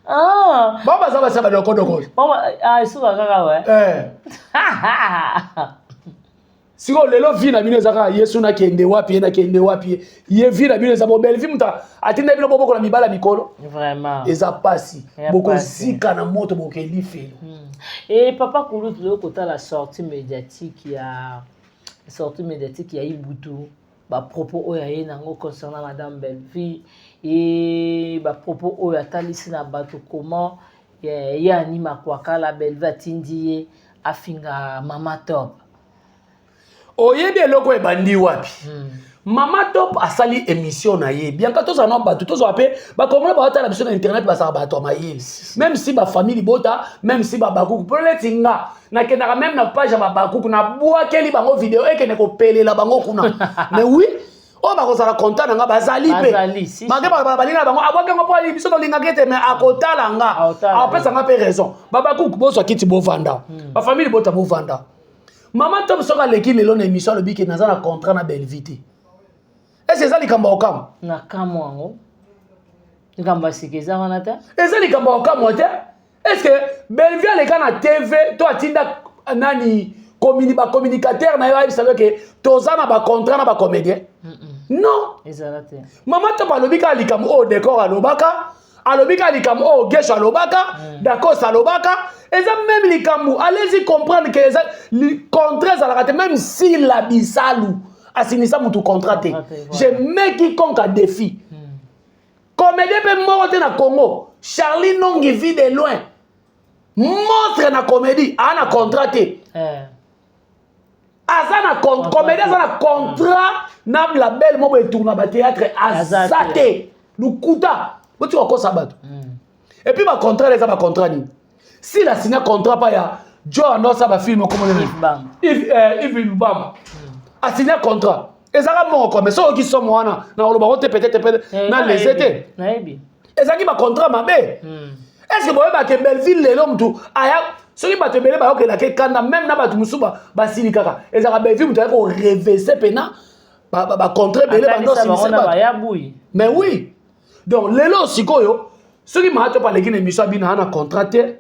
Ah, Bao baza basi ya badokodoko. Mama, ah, esuka kaka we. Eh. Sikoyo lelo vie na bino eza kaka Yesu nakende wapi, ye nakende wapi, ye vie na bino eza bo Bellevue moto atinda bino bobokola mibala mikolo. Vraiment. Eza pasi. Ya Bokozika na moto, bokeli felo. E papa Kulutu, lelo kotala sortie médiatique ya Ibutu, bapropos oyo aye nango concernant madame Bellevue e bapropos oyo atalisi na bato comment ye anima kwakala Bellevue atindi ye afinga mama Top. Oyebi eloko ebandi wapi? Mama Top asali émission na ye. Bianka, tozala na bato, tozwa mpe bakongole baotala biso na internet, bazalaka bato ya mayele, même si bafamille libota, même si babakuku. Mpo neti nga nakendaka même na page ya babakuku, nabwakeli bango video, ekende kopelela bango kuna. Mais oui, oyo bakozala content na nga bazali mpe. Bazali, si, si. Make balinga bango, abwaki yango mpo ali biso tolingaki ete, mais akotala nga, Akotala, apesa nga mpe raison. Babakuku bozwa kiti, bovanda. Bafamille libota bovanda. Mama Top soki aleki lelo na émission, alobi ke naza na contrat na Bellevue te, ese eza likambo ya kokamwa? Na kamwa yango, likambo ya sika eza wana te. Eza likambo ya kokamwa te. Est ce que Bellevue aleka na TV to atinda nani bacommunicateur na ye ayebisaka ke toza na bacontrat na bacomédien? Non. Ezala te. Mama Top alobi kaka likambo oyo Décor alobaka, alobi kaka likambo oyo Gesho alobaka, Dacos alobaka, eza même likambo. Allez-y comprendre ke eza contrat ezalaka te. Même Sila Bisalu asinisa mutu contrat te. Contrat te, voilà. Je mets quiconque à défi. Comédien mpe moko te na Congo, Charlie Nongi vit de loin, monstre na comédie, aa na contrat te. Aza na comédie, aza na contrat na label moko etourna bathéâtre, aza Aza te. te. Lukuta, boti kokosa bato. Et puis bacontrat eza bacontrat nini? S'il a signé contrat pa ya jo ando asala bafilm okomona Yves Bamba. Yves Lubamba asigné contrat, ezalaka moko, mais soki oyoki somo wana na koloba te, peut-être peut na lese te. Nayebi. Ezalaki bacontrat mabe. Est ce que boyebake Belleville lelo mutu aya, soki bato ebele bayokelaka ekanda, même na bato mosusu basili kaka, ezalaka Belleville mutu aya korenverser mpena bacontrat ebele bando atalisa bango asilise na bato. Baya bui. Mais oui, donc lelo sikoyo soki Mama Top aleki na émission, abina na contrat te.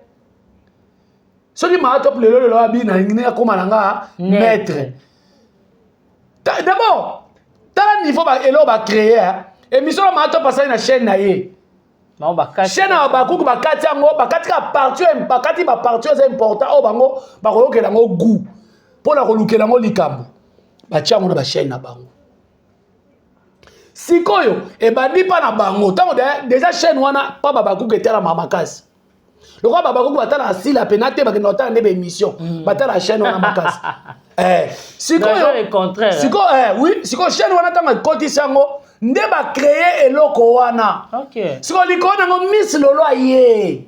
Soki Mama Top lelo lelo abina nini, akóma na nga maître. D'abord tala niveau eloko bacréer émission na Mama Top asali na chaîne na ye. Bango bakati. Chaîne ya bakuku, bakati yango, bakati kaka partie oyo, bakati bapartie oyo eza important, oyo bango bakoyokela yango goût mpo na kolukela yango likambo, batia yango na bachaîne na bango. Sikoyo ebandi mpa na bango ntango déjà chaîne wana mpa babakuku etalama makasi. Lokola babakuku batalaka sila pena te, bakenda kotala nde baémission, batala chaîne wana makasi. Sikoyo Dans le contraire. Sikoyo, oui, sikoyo chaîne wana ntango ekotisi yango nde bacréer eloko wana. Sikoyo likolo nango Miss Lolo aye,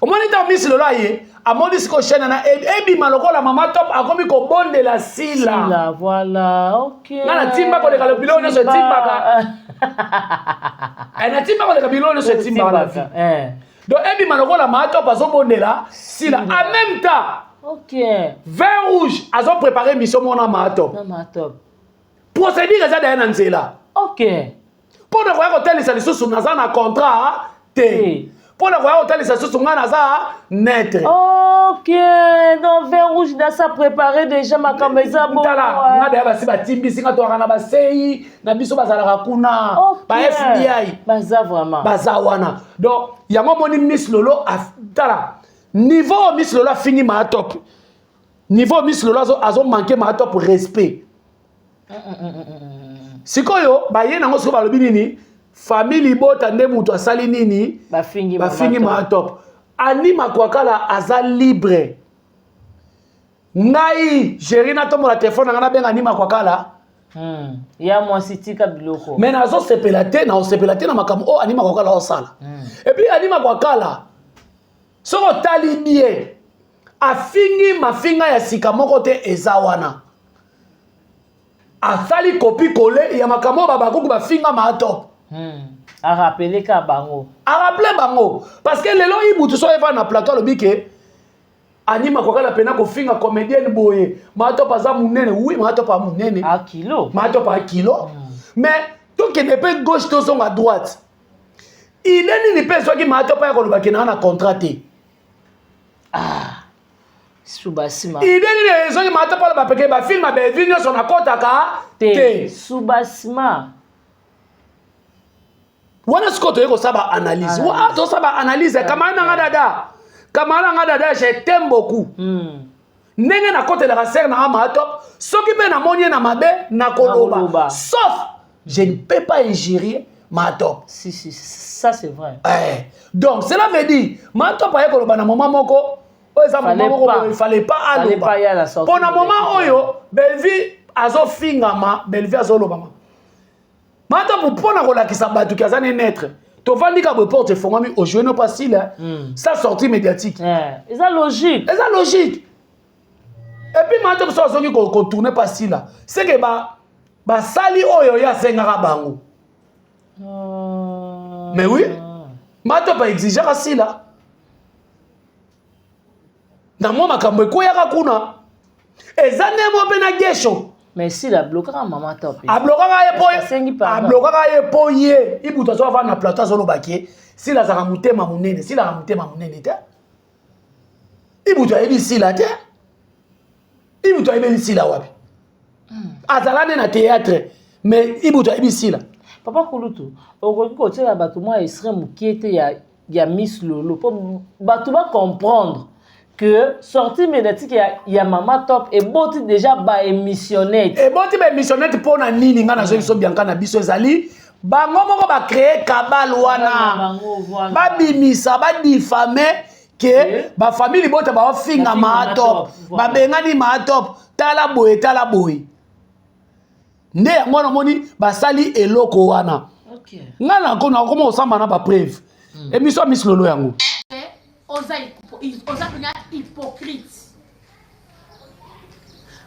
omoni ntango Miss Lolo aye, amoni sikoyo chaîne wana ebima lokola Mama Top akomi kobondela Sila. Sila, voilà, ok. Nga natimba koleka biloko nyonso etimbaka. Natimba koleka biloko nyonso etimbaka na vie. Donc ebima lokola Mama Top azobondela Sila en même temps. Vin rouge azopréparé émission moko na Mama Top. Na Mama Top. Procédure eza daya na nzela. Mpo na koya kotalisa lisusu naza na contrat te. Te. Mpo na koya kotalisa lisusu ngai naza neutre. Ok, donc vin rouge dasa préparé déjà makambo eza bongo. Tala nga daya, basi batimbisi nga, toyaka na basei na biso, bazalaka kuna ba FBI. Baza vraiment. Baza wana. Donc yango omoni Miss Lolo tala niveau oyo Miss Lolo afingi Maa Top, niveau oyo Miss Lolo azomanke Maa Top respect. Sikoyo baye nango, sikoyo balobi nini? Famille libota nde moto asali nini? Bafingi. Bafingi Mama Maa Top. Ani Makwakala aza libre. Ngai géri, natombola telefone na ngai, nabenga Ani Makwakala. Ya mwasi, tika biloko. Mais nazosepela te, naosepela te na makambo oyo Ani Makwakala osala. Et puis Ani Makwakala, soki otali bien, afingi mafinga ya sika moko te eza wana. Asali copier-coller ya makambo oyo babakuku bafinga Maa Top. Arappeler ka bango. Arappeler bango, parce que lelo Ibutu so eva na plateau, alobi ke Ani Makwakala pena kofinga comédienne boye, Maa Top aza monene. Oui, Maa Top aza monene. A kilo. Maa Top aza kilo. Mais tokende mpe gauche, tozonga droite, ide nini mpe ezwaki Maa Top aya koloba ke naa na contrat te? Subasima. Idée nini ezongi mata pala bapeke ba film ya Bellevue nyonso nakotaka te. Subasima. Wana sikoyo toyei kosala ba analyse. Wa tosala ba analyse kamara na nga dada. Kamara na nga dada je t'aime beaucoup. Ndenge nakotelaka sere na nga matop soki mpe namoni ye na mabe nakoloba. Sauf je ne peux pas injurier matop. Si si ça c'est vrai. Eh, donc cela veut dire matop aye koloba na moment moko oyo eza moment moko boye il fallait pas aloba mpo na moment oyo Bellevue azofingama Bellevue azolobama mata mpo na kolakisa bato ki aza ne naître tovandi ka boye porte efongwami ojoue no pasile mm. sa sortie médiatique eza logique eza logique et puis mata biso azongi kotourne pasila seke basali oyo ye asengaka bango mais oui mata ba exigeaka sila na mwa makambo ekweyaka kuna eza nde mo mpe na gesho mais sila ablokaka mama top ablokaka ye po ablokaka ye po ye ibutu azo avanda na plateau azoloba ke sila azalaka motema monene sila azalaka motema monene te ibutu ayebi sila te ibutu ayebi sila wapi azala nde na théâtre mais ibutu ayebi sila papa kulutu okoki kotiela bato mwa extrait mokie te ya, ya miss lolo mpo bato bacomprendre que sortie médiatique ya, ya mama top eboti déjà baémissionnette eboti baémissionnette mpo na nini ngai nazoi biso bianka na biso ezali bango moko bacree kabale wana babimisa badifame ke bafamille libota baofinga maa top babengani maa top tala boye tala boye nde yango wana omoni basali eloko wana ngai nakoma kosamba na bapreuve hmm. émission ya miss lolo yango oza mpenza hypocrite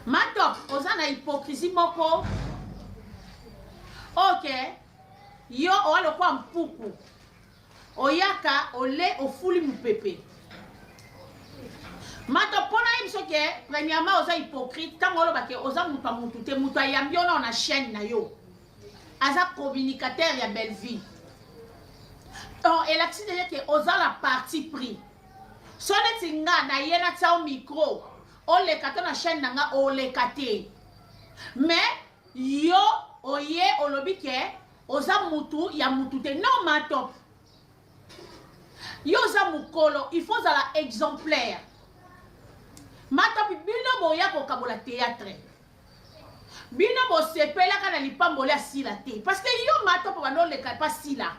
matop oza na hypocrisie moko ok yo owa lokwa mpuku oyaka ole ofuli mupepe mato mpo na yebiso ke premièrement oza hypocrite ntango oloba ke oza moto ya motu te moto ayambi yo nao na chaîne na yo aza communicateur ya bellevue donc elakisi deja ke oza na parti pris so neti nga naye natia yo micro oleka to na chaîne na nga oleka te mais yo oye olobi ke oza mutu ya mutu te non ma top yo oza mukolo il faut ozala exemplaire ma top bino boya kokabola théâtre bino bosepelaka na lipamboli ya sila te parce que yo ma top bando oleka pa sila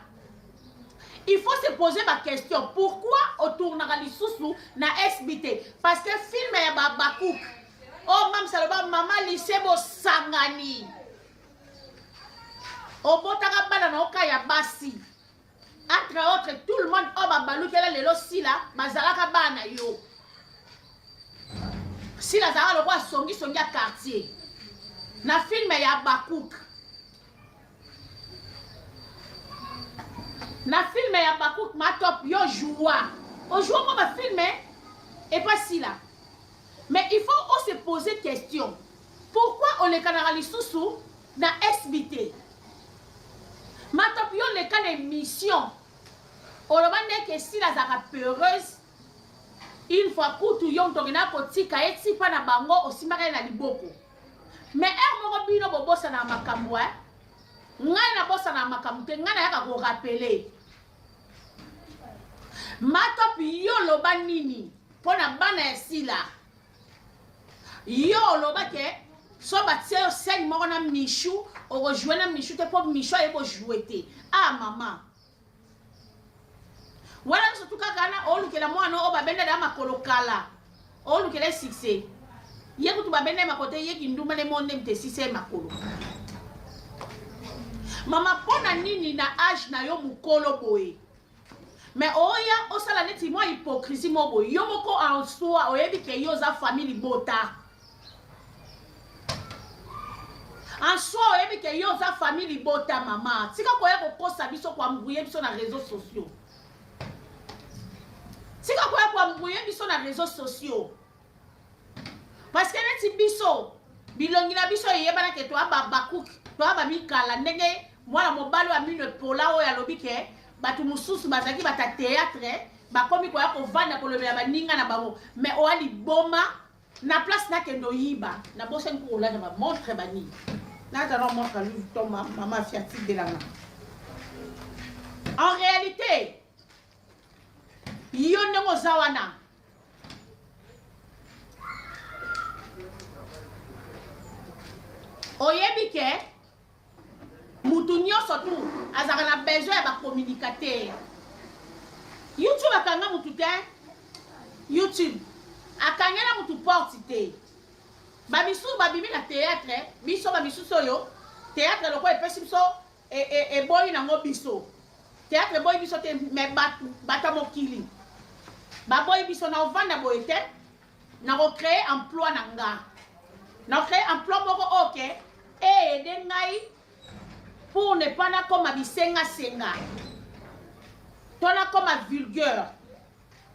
il faut se poser ba question pourquoi otournaka lisusu na SB te parce que film ya babakouk oyo oh, mamsa aloba mama lise bosangani obotaka bana na oka ya basi entre autres tout le monde oyo babalukela lelo sila bazalaka bana yo sila azalaka lokola songisongi ya quartier na filme ya bakuk na filme ya bakuk matop yo joua ojoua mwa bafilme epa sila mais il faut ose poser question Pourquoi olekanaka lisusu na SB te? Matop yo leka na emission oloba nde ke Sila azalaka peureuse une fois kutu yo moto okendaka kotika ye tipa na bango osimbaka ye na liboko mais heure moko bino bobosanaka makambo eh? ngai nabosanaka makambo te ngai nayaka korapele Matop yo oloba nini mpo na bana ya Sila Yo oloba ke so batie yo scène moko na Michou oko jouer na Michou te po Michou ayebi ko jouer te. Ah maman. Wana nyonso tu kaka wana olukela mwana oyo babenda da makolo kala. Olukela ye succès. Ye kutu babenda ye makolo te ye kindumba nde mo nde moto esisa ye makolo. Mama pona nini na age na yo mukolo boye? Mais oya osala neti mwa hypocrisie moko boye yo moko en soi oyebi ke yo oza famille libota en soi oyebi ke yo oza famille libota mama tika koya kokosa biso koembrouye biso na réseaux sociaux tika koya koembrouye biso na réseaux sociaux parce que neti biso bilongi na biso eyebana ke toa babakuk toa bamikala ndenge mwana mobali oyo amino epola oyo alobi ke bato mosusu bazalaki bata théâtre. Bakomi koya kovanda kolobela baninga na bango. Mais oa liboma na place nakende oyiba. Nabosani ko kolata ba montre banini. Nata na montre Louis Vuitton mama fiati de la nga. En réalité, yo ndenge oza wana oyebi ke mutu nyonso tu azalaka na besoin ya bacommunicateur. YouTube akanga mutu te, YouTube akangela mutu porte te. Bamisusu babimi na théâtre, biso bamisusu oyo théâtre lokola epesi biso eboyi nango biso théâtre eboyi biso te, mais bato bato ya mokili baboyi biso. Na ovanda boye te, na kocree emploi na nga, na kocree emploi moko oke eede ngai pour ne pas nakoma bisengasenga to nakoma vulgaire.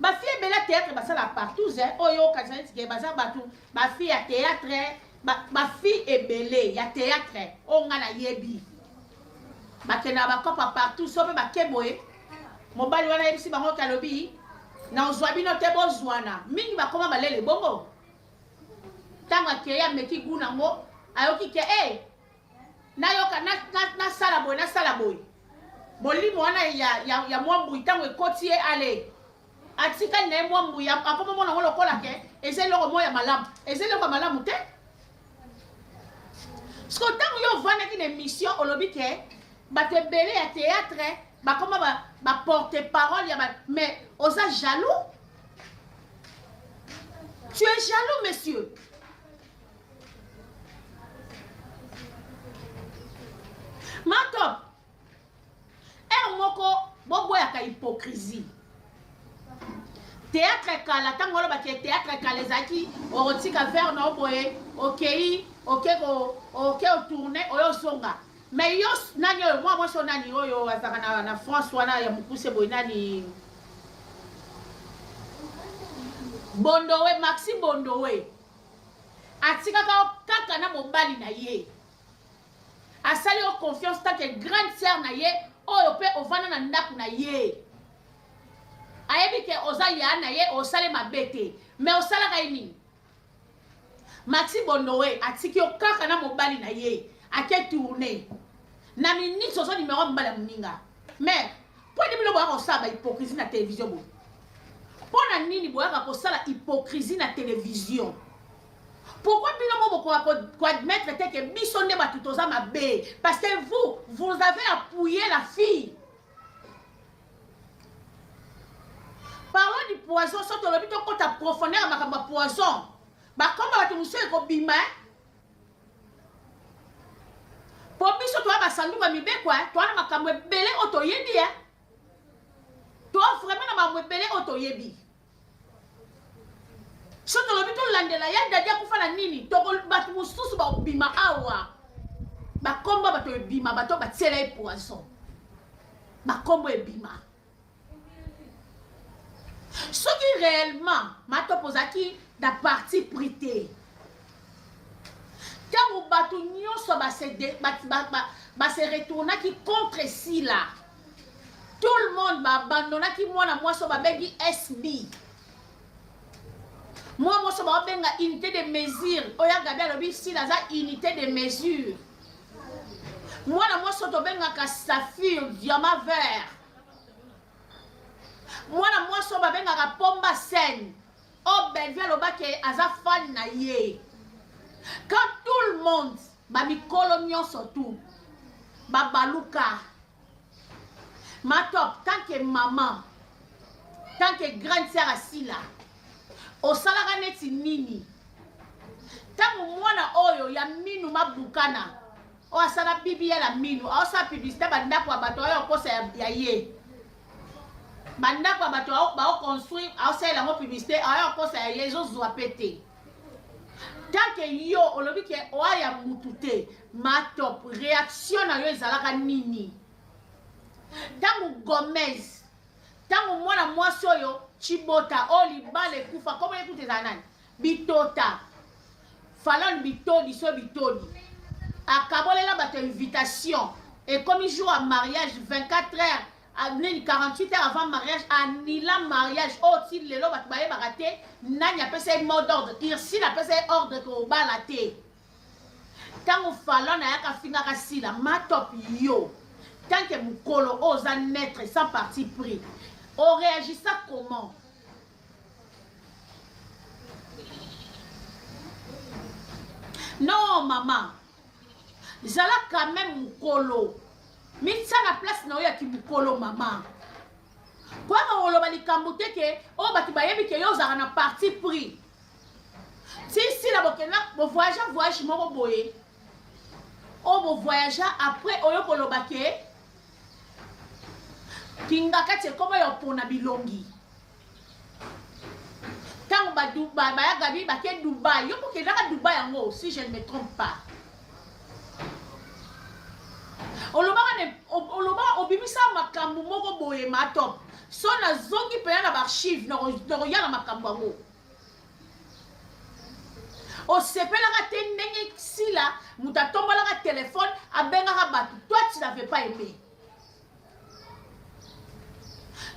Bafille ebele ya théâtre basala partout eh, oyo okanisa neti ke baza bato bafille ya théâtre, bafille ebele ya théâtre oyo ngai nayebi bakendaka bakopa partout. So mpe bake boye, mobali wana ayebisi bango ke alobi na ozwa bino te, bozwana mingi bakoma balele bongo. Ntango akei ameki gu nango, ayoki ke e nayoka nasala boye, nasala boye, molimo wana ya mwa mbui ntango ekoti ye, ale atikali na ye mwa mbui, akoma mona yango lokola ke eza eloko moko ya malamu. Eza eloko ya malamu te. Siko ntango yo ovandaki na émission, olobi ke bato ebele ya théâtre bakoma ba porte parole ya ba, mais oza jaloux, tu es jaloux monsieur. Matop ere moko boboyaka hypocrisie. Théâtre kala, ntango olobaki théâtre kala ezalaki okotika verre na yo boye, okei oke oke otourne oyo ozonga. Mais yo nani oyo mwa mwasi oyo nani oyo azalaka na France wana ya mokuse boye, nani, Bondowe, Maxi Bondowe, atikaka yo kaka na mobali na ye, asali yo confiance tant que grande sœur na ye oyo mpe ovanda na ndako na ye, ayebi ke oza ya na ye, osali mabe te. Mais osalaka ye nini? Maxi Bondowe atiki yo kaka na mobali na ye, ake tourne na minute oza numero ya mobali ya moninga. Mais mpo nini bino boyaka kosala bahypocrisie na télévision boye? Mpo na nini boyaka kosala hypocrisie na télévision? Pourquoi bino mo bokoka koadmettre te ke biso nde bato toza mabe? Parce que vous, vous avez appuyé la fille. Parlons du poison. So tolobi tokɔta profondeur ya makambo ya poison, bakoma bato mosusu ekobima mpo biso toya basanduku ya mibeko, toya na makambo ebele oyo toyebi, toa vraiment na makambo ebele oyo toyebi. So tolobi tolandela ya Dadi akufa na nini, bato mosusu bakobima awa, bakombo bato ebima, bato batiela ye poison, bakombo ebima. Soki réellement Matopo ozalaki na parti pris te, ntango bato nyonso base retournaki contre Sila, tout le monde baabandonaki mwana mwasi oyo babengi SB, mwana mwasi oyo baobenga unité de mesure, oyo Agabi alobi Sila aza unité de mesure, mwana mwasi oyo tobengaka saphir diamant vert, mwana mwasi oyo babengaka Pomba Scène, oyo Bellevue alobaki aza fan na ye. Quand tout le monde, bamikolo nyonso tu babaluka, Matop, tant que maman, tant que grande sœur asila, osalaka neti nini ntango mwana oyo ya minu mabukana oyo asala bibi ya na minu, aosala publicité bandako ya bato, oyo okosa ya ye, bandako ya bato baoconstruire, aosalela yango publicité, aoya okosa ya ye, ezozwa mpe te. Tant que yo olobi ke oa ya mutu te, Matop, réaction na yo ezalaka nini ntango Gomez, ntango mwana mwasi oyo Chibota oyo libala ekufa, kombo ye kutu ezala nani, Bitota Falon, Bitodi, so Bitodi akabolela bato invitation, ekomi jour ya mariage 24 heures. Nini 48 heures avant mariage anila mariage oyo ti lelo bato bayebaka te nani apesa ye mot d'ordre. Ursule apesa ye ordre kobala te. Ntango Falon ayaka afingaka Sila matop yo tant que mokolo oyo oza neutre sans parti pris oreagissa comment? Non mama, zala quand même mukolo, mitia na place na yo ya kimukolo mama. Koyaka koloba likambo te ke oyo bato bayebi ke yo ozalaka na parti pris. Ti sila bokenda bo voyage voyage moko boye oyo bo voyage après oyo koloba ke kingakati ekoma ya opona bilongi. Tango ba Dubai ba ya Gabi ba ke Dubai yo bokendaka Dubai yango si je ne me trompe pas olobaka ne olobaka obimisa makambo moko boye ma top so nazongi mpena na baarchive nakoya na makambo yango osepelaka te ndenge sila moto atombolaka telefone abengaka bato toi tu n'avais pas aimé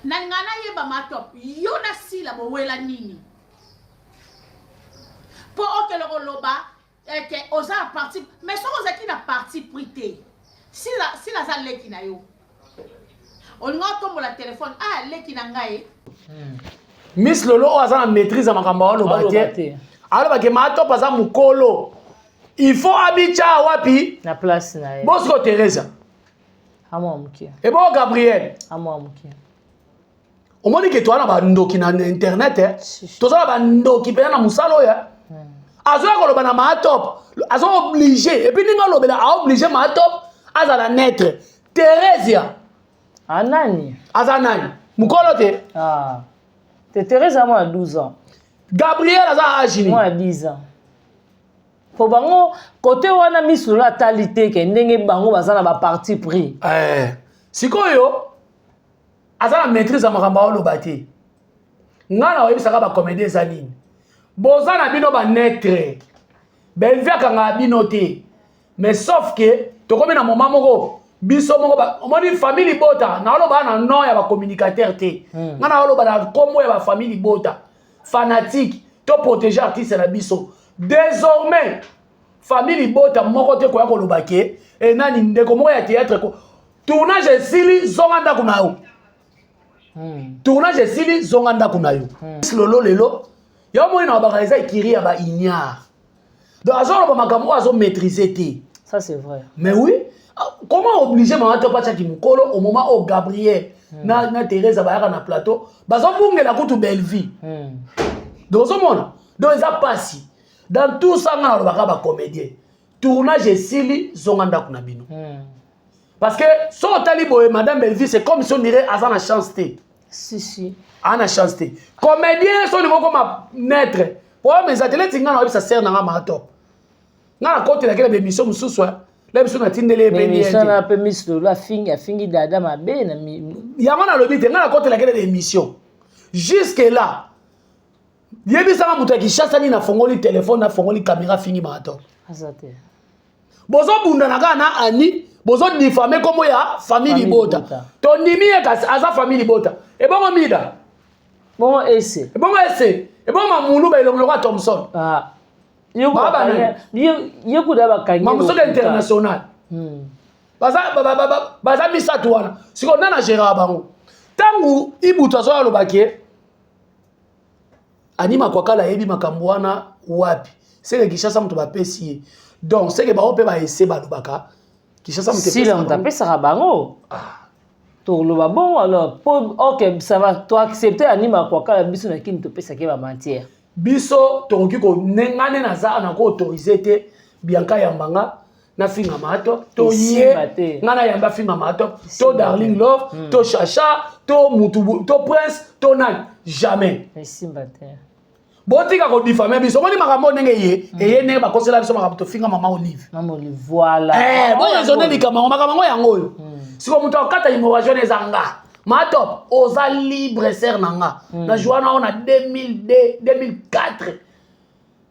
Na nga nayeba ma top yo na sila bowela nini po okende koloba eke eh, oza na parti mais soki ozalaki na parti pris te sila sila aza leki na yo olinga otombola telefone ah leki na ngai Miss Lolo oyo aza na maîtrise ya makambo aloba te aloba ke ma top aza mokolo il faut abicha wapi na place na ye bosco Teresa amwa moke ebongo gabriel amwa moke omoni ke toza na bandoki na internet eh? toza na bandoki mpenza na mosala oyo eh? azoya koloba na maatop aza oblige epuis ndenge alobela aoblige maatop azala neutre theresia anani ah, aza nani mokolo te ah. te theresia mwana 12 ans gabriel aza age nini mwana 10 ans Po bango cote wana miss lolo atali te ke ndenge bango baza na ba parti pris. Eh, sikoyo aza na maîtrise ya makambo aoloba te. Nga na oyebisaka ba comédien eza nini? Boza na bino ba neutre. Bellevue akangaka bino te. Mais sauf que tokomi na moment moko biso moko omoni famille libota naoloba na nom ya ba communicateur te. Nga naoloba na kombo ya ba famille libota. Fanatique to protéger artiste na biso. Désormais famille libota moko te koya koloba ke e nani ndeko moko ya théâtre ko tournage esili zonga ndako na yo. Tournage esili zonga ndako na yo. Lolo lelo yo moni na baka eza ekiri ya ba ignare. Donc azoloba makambo oyo azo maîtriser te. Ça c'est vrai. Mais oui, comment obliger maman to pacha ki mukolo au moment où Gabriel na Thérèse bayaka na plateau bazobungela kutu Bellevue. Donc ozomona donc eza pasi dans tout ça nga nalobaka ba comédien tournage esili zonga ndako na bino. Parce que so otali boye madame Bellevue c'est comme si on dirait aza na chance te. Si si. Aza na chance te. Comédien so olingi okoma maître problème eza te neti nga na oyebisa sœur na nga ma top. Nga nakotelaki na ba émission mosusu la biso natindeli ye pe émission na pe Miss Lolo afingi afingi dada mabe na yango nalobi te nga nakotelaki na émission jusque là yebisanga moto ya Kinshasa nini afongoli telefone afongoli caméra afingi ma top. Aza te. Bozobundana kaka na Annie, bozodifame kombo ya famille libota. Tondimi ye kasi aza famille libota. Ebongo Mida. Bongo Ese. Ebongo Ese. Ebongo Mamulu ba elongo lokola Thomson. Ah. Ye kuda bakangi. Mamusoka international. Baza baza misato wana. Siko nana gérard bango. Tangu Ibutu azoya aloba ke Annie Makwakala ayebi makambo wana wapi? Seke Kinshasa moto bapesi ye. Donc seke bango mpe ba ese balobaka Kinshasa moto Sila moto apesaka bango. Toloba bongo alors po OK ça va to accepter Annie Makwakala biso na kini topesaki ba matière. Biso tokoki ko nga nde naza na ko autoriser te Bianca Yambanga na finga mato to ye nga na yamba finga mato to Darling Love to Chacha to mutu to Prince to nani jamais. Esimba te. Botika ko diffamer biso omoni makambo ndenge ye eye ndenge bakosela biso makambo tofinga mama Olive. Mama Olive voilà. Eh bo raisonner likambo yango makambo yango oyo. Siko moto akata hémorragie wana eza nga. Matop oza libre sœur na nga. Na joie na na 2002 2004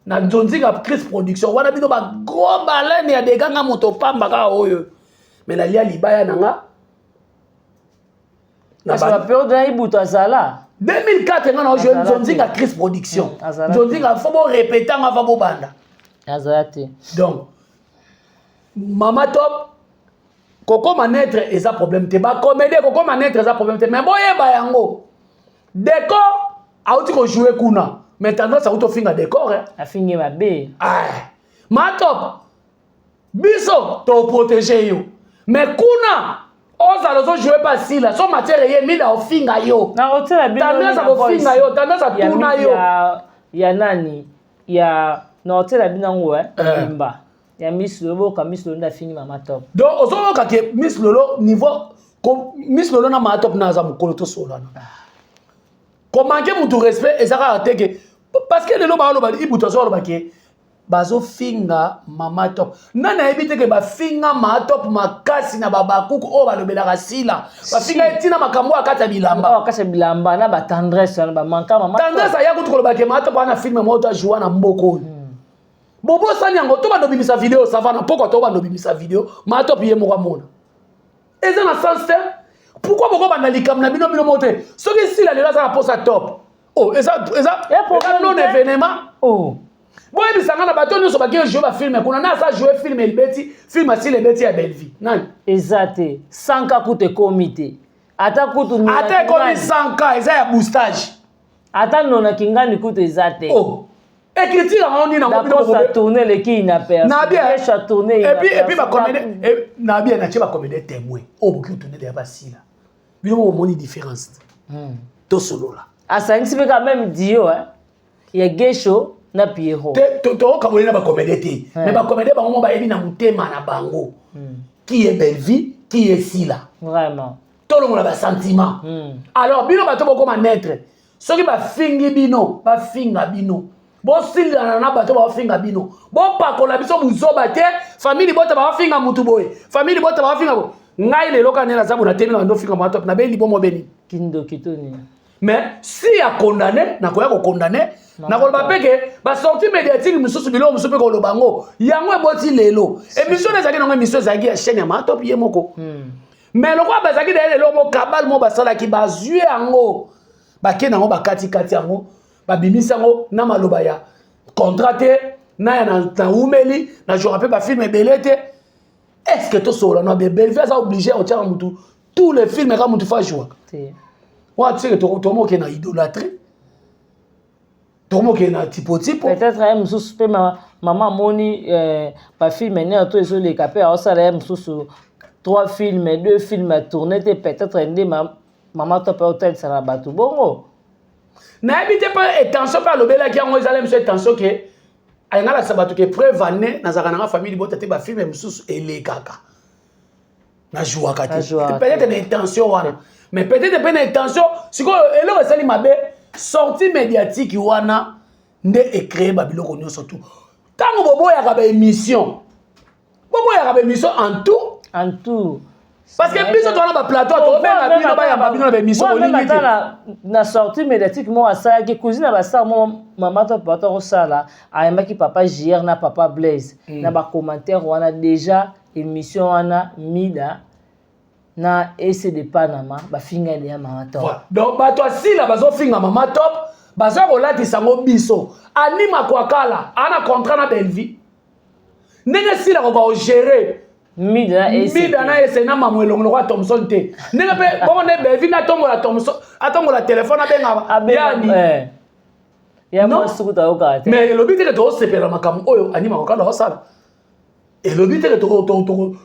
na nzonzinga Chris production wana bino ba gros baleine ya dega nga moto pamba kaka oyo. Mais nalia libaya na nga. Na baperiode na Ibutu azala. 2004 nga na joué Nzonzinga Chris Production. Nzonzinga faut bo répéter nga va bobanda. Azala te. Donc Mama Top kokoma naître eza problème te, bacomédie kokoma naître eza problème te, mais boyeba yango, décor auti kojouer kuna, mais tendance auti ofinga décor. Afingi mabe. Ma Top, biso toprotéger yo, mais kuna ozala ozojouer pa sila so matière eye mida ofinga yo. Tendance akofinga yo, tendance atuna yo. Ya nani ya naotiela bino yango limba ya Miss Lolo, boyoka Miss Lolo nde afingi Mama Top. Donc ozoyoka ke Miss Lolo, niveau Miss Lolo na Mama Top na aza mokolo tosolana, komanquer mutu respect eza kaka te ke parce que lelo baoloba, Ibutu azoloba ke bazofinga Mama Top. Nani ayebi te ke bafinga Mama Top makasi na babakuku oyo balobelaka sila, bafinga ye ntina makambo oyo akati ya bilamba. Akati ya bilamba na batendresse wana bamanka mama. Tendresse aya kutu koloba ke Mama Top wana film moko to ajoua na mboka oyo. Bobosani yango to bando obimisa video savana pokwa to bando obimisa video Mama Top ye moko amona eza na sens te. Pourquoi bokobanda likambo na bino bino moko te? Soki sila lelo aza na posa top, oh, eza non événement. Oh. Boyebisa nga na bato nyonso bake jouer bafilm kuna na aza jouer film ebeti, film asila ebeti ya Bellevie, nani? Eza te 100 K kutu ekomi te, ata kutu. Ata ekomi 100 K, eza ya boostage. Ata nonaki ngani kutu eza te. Oh. Écriture yango nini yango? Bino tourne eleki inaperçu. Na bien, et puis bacomédie na bien, natie bacomédie témoin oyo boki otourne deya basila bino mo bomoni différence. Tosolola. Asangisi mpe quand même dio ya Gesho na Pierrot. Tokokabola na bacomédie te, mais bacomédie bango mo bayebi na motema na bango qui est Bellevie, qui est Sila. Vraiment. Tolongola basentiment. Alors bino bato bokoma naître, soki bafingi bino, bafinga bino, bosilana na bato baofinga bino, bopakola biso buzoba te. Famille bota baofinga mutu boye, famille bota baofinga boye. Ngai lelo kaka nde naza bona temi na bando ofinga mwa nabeyi libomo beni. Kindoki to nini? Mais si akondamner, nakoya kokondamner, nakoloba mpe ke basortie médiatique mosusu, biloko mosusu mpe koloba yango, yango eboti lelo émission ezalaki nango, émission ezalaki ya chaîne ya Matop ye moko. Mais lokola bazalaki daye lelo mo kabale mo basalaki, bazwi yango, bakende yango, bakatikati yango, babimisi yango na maloba ya contrat te na ya naumeli najouaka mpe bafilm ebele te. Est ce que tosolola no Bellevue aza obligé otiaka mutu tous les films kaka mutu fa jouaka wana? Tiseke tomoke na idolâtrie, tomoke na tipo-tipo. Peut-être ye mosusu mpe mama amoni bafilm nene to ezoleka mpe aosala ye mosusu trois films, deux films atourne te, peut-être nde mama to mpe otalisa na bato bongo. Nayebi te mpe intention mpe alobelaki yango ezala miso intention ke alinga alakisa bato ke preuve ane nazalaka nanga famille libota te, bafilm mosusu elekaka najouaka te. Peut-être na intention wana, mais peut-être mpe na intention sikoyo eloko esali mabe, sortie médiatique wana nde ecréer babiloko nyonso tu. Ntango boboyaka baémission, boboyaka baémission en tout. En tout. Parce que biso towana baplateau, tobenga bino, bayamba bino na baémission, bolingi te. Na sortie médiatique moko asalaki, cousine na basar mo mama to papa kosala, ayambaki papa JR na papa Blaise. Na bacommentaire wana déjà, émission wana, Mida na ese de Panama bafinga deya Mama Top. Voilà. Donc bato asila bazofinga Mama Top, baza kolatisa yango biso. Anima Kwakala ana contrat na Bellevie ndenge sila koka ogérer. Mida na ese. Mida na ese na mamu elongo lokola Thomson te, ndenge mpe bongo nde Bellevie nde atombola Thomson, atombola telefone, abenga yani. Ya mwasi kuta ayokaka te. Mais elobi teke tokosepela makambo oyo Anima Kwakala osala, elobi teke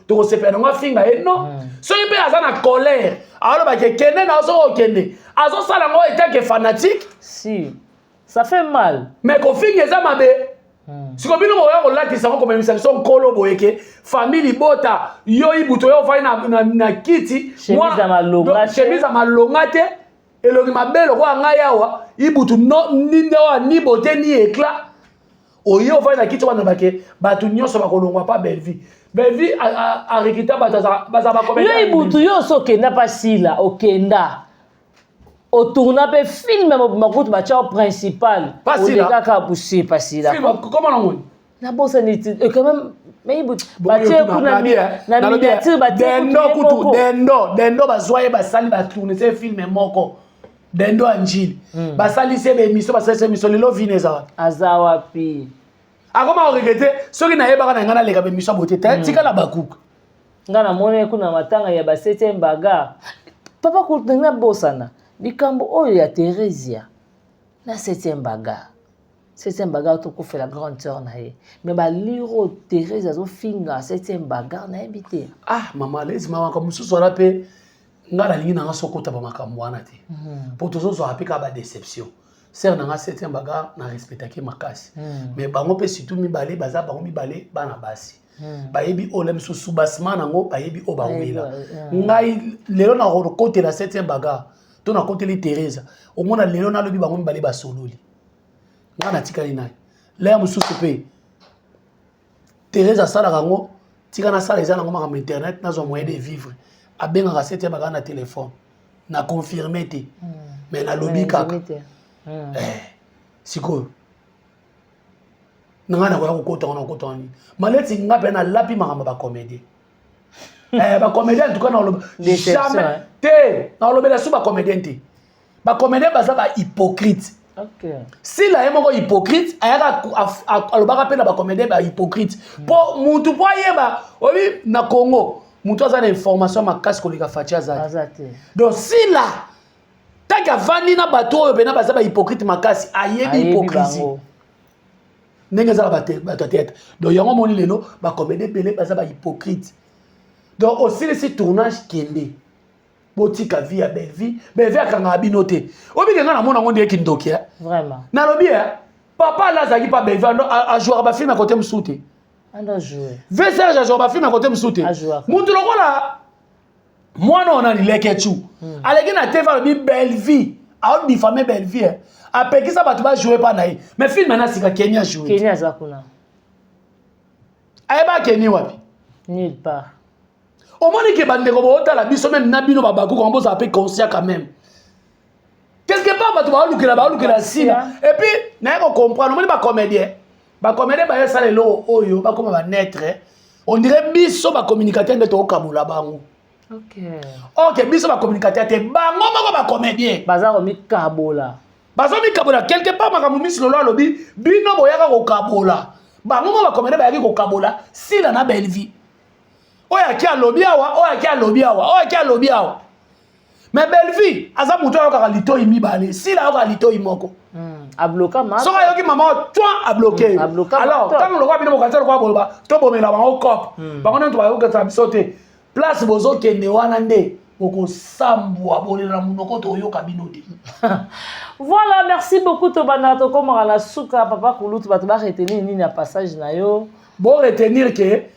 tokosepela nango afinga ye, non. Soki mpe aza na colère, alobaki ekende na soki okende azosala yango etake fanatique. Si ça fait mal. Mais kofinga eza mabe. Siko bino boya kolatisa yango, komemisa biso nkolo boye ke famille libota yo Ibutu yo ofai na kiti. Chemise ya malonga te. Chemise ya malonga te, elongi mabe lokola ngai awa Ibutu, no, ni awa ni beauté ni éclat. Oye ofai na kiti wana, bake bato nyonso bakolongwa pa Bellevie. Bellevie arekita bato baza bakomedi. Yo Ibutu, yo oso okenda mpa sila, okenda otourna mpe film mobima, kutu batya o principal. Pasila. Olekaka busi pasila. Koma nango. Nabosani quand même, mais batie kuna na miniature, batie. Dendo kutu, dendo, dendo bazwa ye, basali, batourne se film moko, dendo ya Njili. Basalisi ye baémission, basalisi émission. Lelo vine eza wapi? Aza wapi? Akoma koregretter. Soki nayebaka na ngai naleka baémission bote te, tika na bakuka. Nga namoni kuna matanga ya ba 7e bagarre. Papa kutu, nabosana likambo oyo ya Theresia na 7e bagarre. 7e bagarre, tokofela grande sœur na ye, mais baliro Therese azofinga 7e bagarre, nayebi te. Ah mama lezi, makambo mosusu wana mpe nga nalingi nanga sokota bamakambo wana te, mpo tozozwaka mpe kaka badéception. Sœur na nga 7e bagarre, na respectaki makasi, mais bango mpe surtout mibale baza, bango mibale bana basi, bayebi oyo la misusu basima nango, bayebi oyo bawela. Ngai lelo nakokotela 7e bagarre to nakoteli Theresa, omona lelo nalobi bango mibale basololi, nga natikali naye. Leya mosusu mpe Therese asalaka yango, tika nasala, eza nango makambo internet, nazwa moyen de vivre. Abengaka 7e bagarre na telefone, na confirme te, mais nalobi kaka. Sikoyo na ngai nakoya kokota wana, kokota wana nini? Maleti nga mpe nalapi makambo bacomédien. Bacomédien, en tout cas naloba jamais te, nalobela su bacomédien te. Bacomédien baza bahypocrite. Sila ye moko hypocrite, ayaka alobaka mpe na bacomédien bahypocrite, mpo mutu mpo ayeba obi na Congo, mutu aza na information makasi koleka Faci aza te. Donc Sila tant avandi na bato oyo mpena baza bahypocrite makasi, ayebi hypocrisie ndenge eza na bato ya théâtre. Donc yango omoni lelo bacomédien ebele baza bahypocrite. Donc osilisi tournage, kende, botika vie ya Belle Vie. Belle Vie akangaka bino te. Obike ngai namona yango ndenge kindoki. Nalobi papa ala azalaki pa Belle Vie, ajouaka bafilm ya kote mosusu te. Ve Serge ajouaka bafilm ya kote mosusu te. Mutu lokola mwana oyo nani, Lekechu, aleki na TV, alobi Belle Vie aodifame Belle Vie, apekisa bato bajoue mpa na ye, mais film ana sika Keni ajoue. Keni aza kuna. Ayeba Keni wapi? Nulle part. Omoni ke bandeko bootala biso, même na bino babakuka, bozala mpe conscient quand même. Quelque part bato baolukela, baolukela nsima. Et puis naye kocomprendre, omoni bacomédien, bacomédien bayosala eloko oyo, bakóma banetre. On dirait biso bacommunicateur nde tookabola bango. Ok, biso bacommunicateur te, bango moko bacomédien. Baza komikabola. Bazomikabola quelque part. Makambo misi lolo alobi, bino boyaka kokabola bango moko bacomédien, bayaki kokabola Sila na Bellevie. Oyo aki alobi awa, oyo aki alobi awa, oyo aki alobi awa. Mais Bellevie aza moto ayokaka litoi mibale, Sila ayokaka litoi moko. Abloka ma. Soki ayoki mama twa abloke. Alors ntango lokola bino bokanisa lokola boloba tobomela bango cope, bango nde bayokesa biso te. Place bozokende wana nde bokosambwa, bolela na monoko, toyoka bino te. Voilà, merci beaucoup. Tobandaka, tokomaka na suka. Papa Kulutu, bato baretenir nini ya passage na yo? Boretenir ke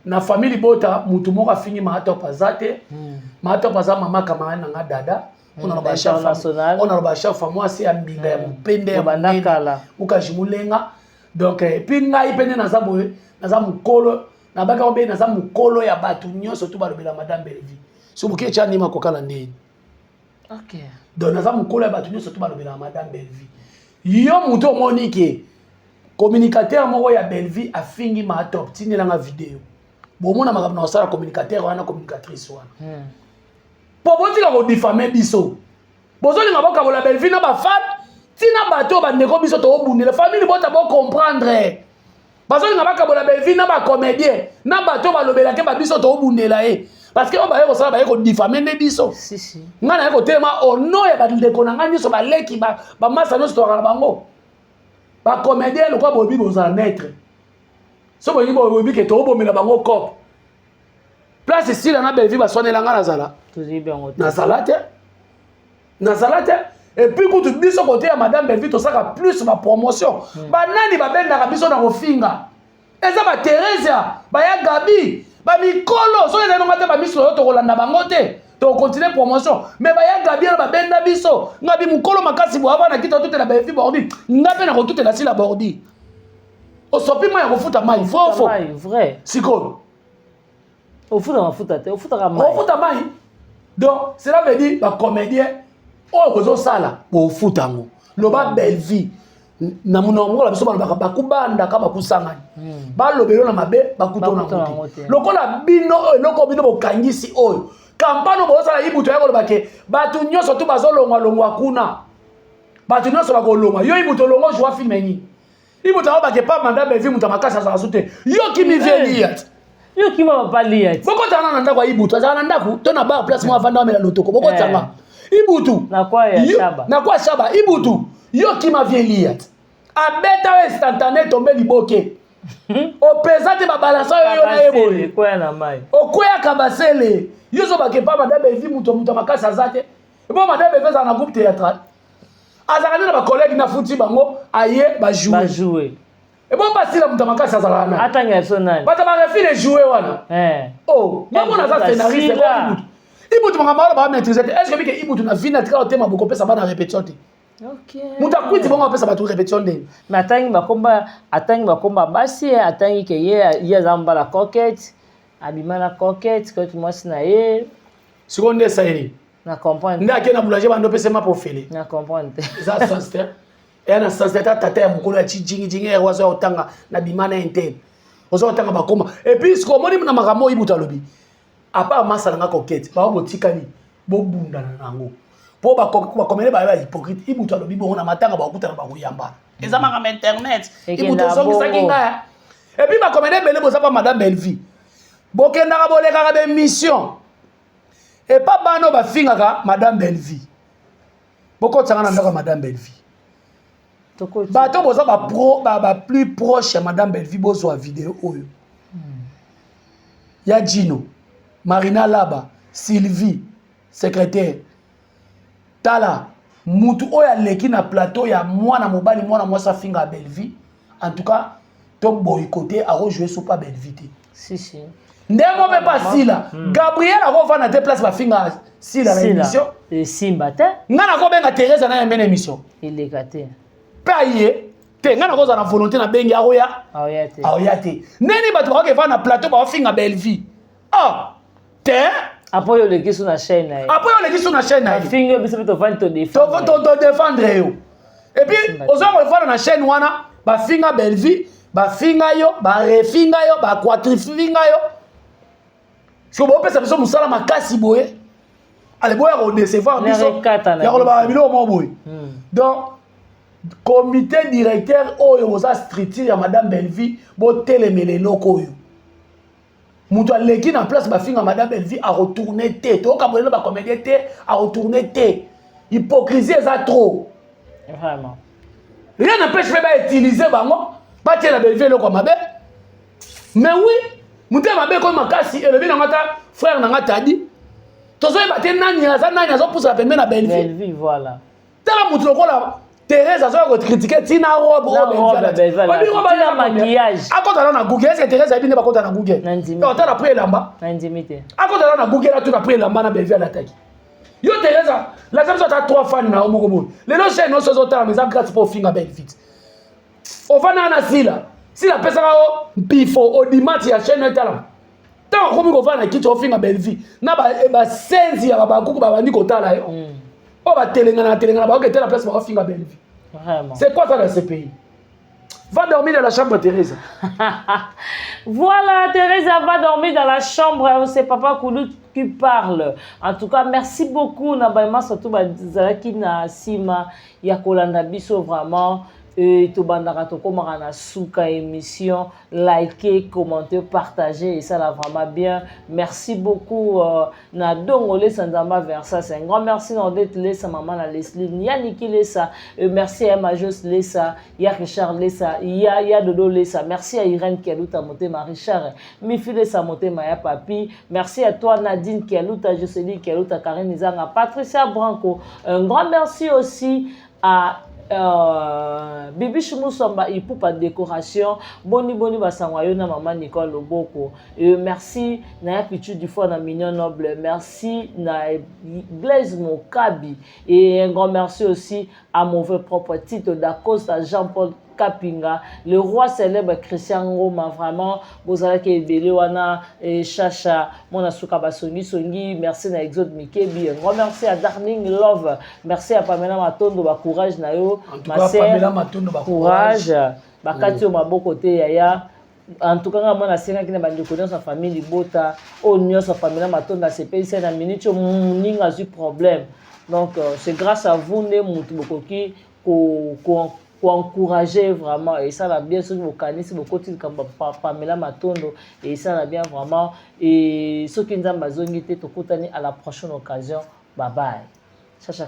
na famille libota, mutu moko afingi Maatop aza te. Maatop aza mama camarade na nga dada. International. Oyo naloba chaque fois, mwasi ya mbinga ya mopende ya Banda monene. Kala. Mukaji mulenga. Donc et puis ngai mpe nde naza boye, naza mokolo nabaki yango mpe naza mokolo ya bato nyonso to balobela madame Bellevie. So moke etya nima kokala ndeni. Donc naza mokolo ya bato nyonso to balobelaka madame Bellevie. Yo moto omoni ke communicateur moko ya Bellevie afingi Maatop, tindelanga video, bomona makambo na kosala communicateur wana, communicatrice wana, mpo botika kodifame biso. Bozolinga bokabola Bellevie na bafan, ntina bato oyo bandeko biso toobundela famille bota, bocomprendre. Bazolinga bakabola Bellevie na bacomédien, na bato oyo balobelake babiso toobundela ye, parce que oyo baye kosala, baye kodifame nde biso. Si si. Ngai naye kotelema au nom ya bandeko na ngai nyonso, baleki, bamasa nyonso tokaka na bango bacomédien. Lokola boyebi, bozala maître. So boyebi, boyebi ke toobomela bango cope. Place Esila na Bellevie baswanela, ngai nazala Toyebi yango te. Nazala te, nazala te. Et puis kutu biso kote ya madame Bellevie tosalaka plus bapromotion. Banani babendaka biso na kofinga? Eza batheresia, baya Gabi, bamikolo. Soki ezali nonga te, bamiso oyo tokolanda bango te, tokontinue promotion. Mais baya Gabi wana babenda biso. Ngabi mokolo makasi boye ava na kita otutela Bellevie bordi, nga mpe na kotutela Sila bordi. Osopi mai ya kofuta mai fofo. Mai vrai. Sikoyo Ofuta mafuta te, ofutaka mai. Ofuta mai. Donc cela veut dire bacomédien oyo bozosala, bofuta yango. Loba Bellevie. Na monoko moko na biso balobaka bakubandaka bakusangani. Balobelo na mabe bakutona yango te. Lokola bino oyo eloko bino bokangisi oyo campagne bozosala Ibutu ya koloba ke bato nyonso tu bazolongwalongwa kuna, bato nyonso bakolongwa. Yo Ibutu olongwa joua film nini? Ibutu yango bake pa manda Belvi, moto ya makasi azala su te. Yo kimi vie lia ti. Yo kima papa lia ti. Bokotanga na ndako ya Ibutu, azala na ndako to na bar place moko avanda amela lotoko. Bokotanga Ibutu na kwa ya Shaba. Na kwa Shaba. Ibutu, yo kima vie lia ti. Abeta yo instantané, tombe liboke. Opeza te, babalansa yo, yo na ye boye. Ekwea na mai. Okweyaka basele. Yo ozobake pa madame Belvi, moto ya makasi aza te. Bo madame Belvi azala na groupe théâtral, azalaka nde na bacollègue na futi bango aye bajoue. Bajoue. Ebo basila, moto ya makasi azalaka na Atangela biso nani? Bato barefile joue wana. Oh, ngambo naza scénariste. Sila. Ibutu, makambo wana bamaîtrise te. Est ce que bike Ibutu na vie na tika otema bokopesa bana répétition te? Moto akwiti bongo apesa bato répétition ndeni? Mais atangi bakomba basi, atangi ke ye aza mobala Coquette, abima na Coquette, Coquette mwasi na ye. Sikoyo nde esaleli. Na comprendre. Nde ake na boulanger, bando opesa ma pofele. Na comprendre te. Eza sens te, eya na sens te. Ata tata ya mokolo ya cijingijingi ere wazo ya kotanga na bima na interne, oza kotanga bakoma. Et puis sikoyo omoni na makambo oyo Ibutu alobi, à part masa nanga Coquette, bao botikali bobundana nango mpo bakomele baye bahypocrite. Ibutu alobi bongo na matanga bakutana bakoyambana, eza makambo internet. Ibutu ozongisaki ngai. Et puis bakomele ebele boza pa madame Bellevie, bokendaka bolekaka baémission epa bana oyo bafingaka madame Bellevie. Bokotisanga na ndako ya madame Bellevie. Bato boza ba plus proche ya madame Bellevie, bozwa video oyo ya Gino, Marina Laba, Sylvie secrétaire. Tala mutu oyo aleki na plateau ya mwana mobali, mwana mwasi afinga ya Bellevie. En tout cas to boycotter, akojoue so pa Bellevie te. Si si. Ndenge mpe pa Sila, Gabriel akovanda te place bafinga Sila na émission. Esimba te. Nga nakobenga Therese na yembe na émission. Eleka te. Mpe aye te. Nga nakozala na volonté, nabengi, akoya. Aoya te. Aoya te. Ndeni bato bakoki evanda na plateau baofinga Bellevie? Ah te. Apo oyo oleki so na chaîne na ye. Apo oyo oleki so na chaîne na ye. Bafingi yo, biso mpe tovandi todefendre. Todefendre yo. Et puis oza kovanda na chaîne wana, bafinga Bellevie, bafinga yo, barefinga yo, baquatrifinga yo. Soki bopesa biso mosala makasi boye, ale boya kodecevoir biso ya kolobaka biloko moko boye. Donc comité directeur oyo boza structure ya madame Bellevie, botelemela eloko oyo. Moto aleki na place bafinga madame Bellevie aretourne te. Toyokabolela bacomédien te, aretourne te. Hypocrisie eza trop. Vraiment. Rien n'empêche mpe bautilize bango batiela Bellevie eloko ya mabe. Mais oui, moto ya mabe ekomi makasi. Elobi nango ata frère nanga Tadi, tozoyeba te nani aza nani azopusana pembe na Bellevie. Bellevie, voilà. Tala motu lokola Thérèse azoya kocritiquer ntina robe. Maquillage. Akota na Google. Est-ce Thérèse ayebi nde bakota na Google? Otala prix elamba. Nandimi te. Akota na Google, atuna prix elamba na Bellevie alataki. Yo Thérèse, laza biso ata trois fani na yo moko boye. Lelo chaîne nyonso ezotalama eza grâce mpo ofinga Bellevie. Ofandaka na Sila, Sila apesaka yo mpifo odimati ya chaîne etalama. Ntango akomi kovanda na kiti ofinga Bellevie na basenzi ya babakuku babandi kotala yo, oyo batelengana telengana, baoke te na place baofinga Bellevie. C'est quoi ça dans ce pays? Va dormir dans la chambre, Thérèse. Voilà, Thérèse va dormir dans la chambre. C'est Papa Koulout qui parle. En tout cas, merci beaucoup. Na baima surtout bazalaki na sima ya kolanda biso vraiment. Tobandaka tokomaka na suka émission. Likez, commentez, partagez et ça là vraiment bien. Merci beaucoup na Dongo Lesa Nzamba Versas. Un grand merci na Odette Lesa, maman na Leslie Yaniki Lesa. Merci à Majos Lesa, ya Richard Lesa, ya Dodo Lesa. Merci à Irène Kialuta Motema, Richard Mifi Lesa Motema ya Papi. Merci à toi Nadine Kialuta, Jocelyne Kialuta, Karine Izanga, Patricia Branco. Un grand merci aussi à Bibiche Musamba Ipupa décoration, boni boni basangwa yo na mama Nicole Loboko. Merci na ya Pichu du Fort na Mignon Noble. Merci na Blaise Mokabi et un grand merci aussi à mauvais propre Tito Dacosta, Jean-Paul. Kapinga, le roi célèbre Christian Ngoma, vraiment bozalaki ebele wana. E Chacha mwana suka basongisongi, merci na Exode Mikebi, un grand merci à Darling Love, merci à Pamela Matondo, bacourage na yo. En tout cas, Pamela Matondo, courage, bakati yo maboko te yaya. En tout cas, nga mwana asengaki na bandeko nyonso ya famille libota oyo nyonso, Pamela Matondo asepelisa na minute oyo moninga azwi problème. Donc c'est grâce à vous nde motu bokoki koencourager vraiment. Esala bien soki bokanisi bokoti likambo Pamela Matondo, esala bien vraiment. E soki Nzambe azongi te, tokutani à la prochaine occasion. Bye bye. Chacha.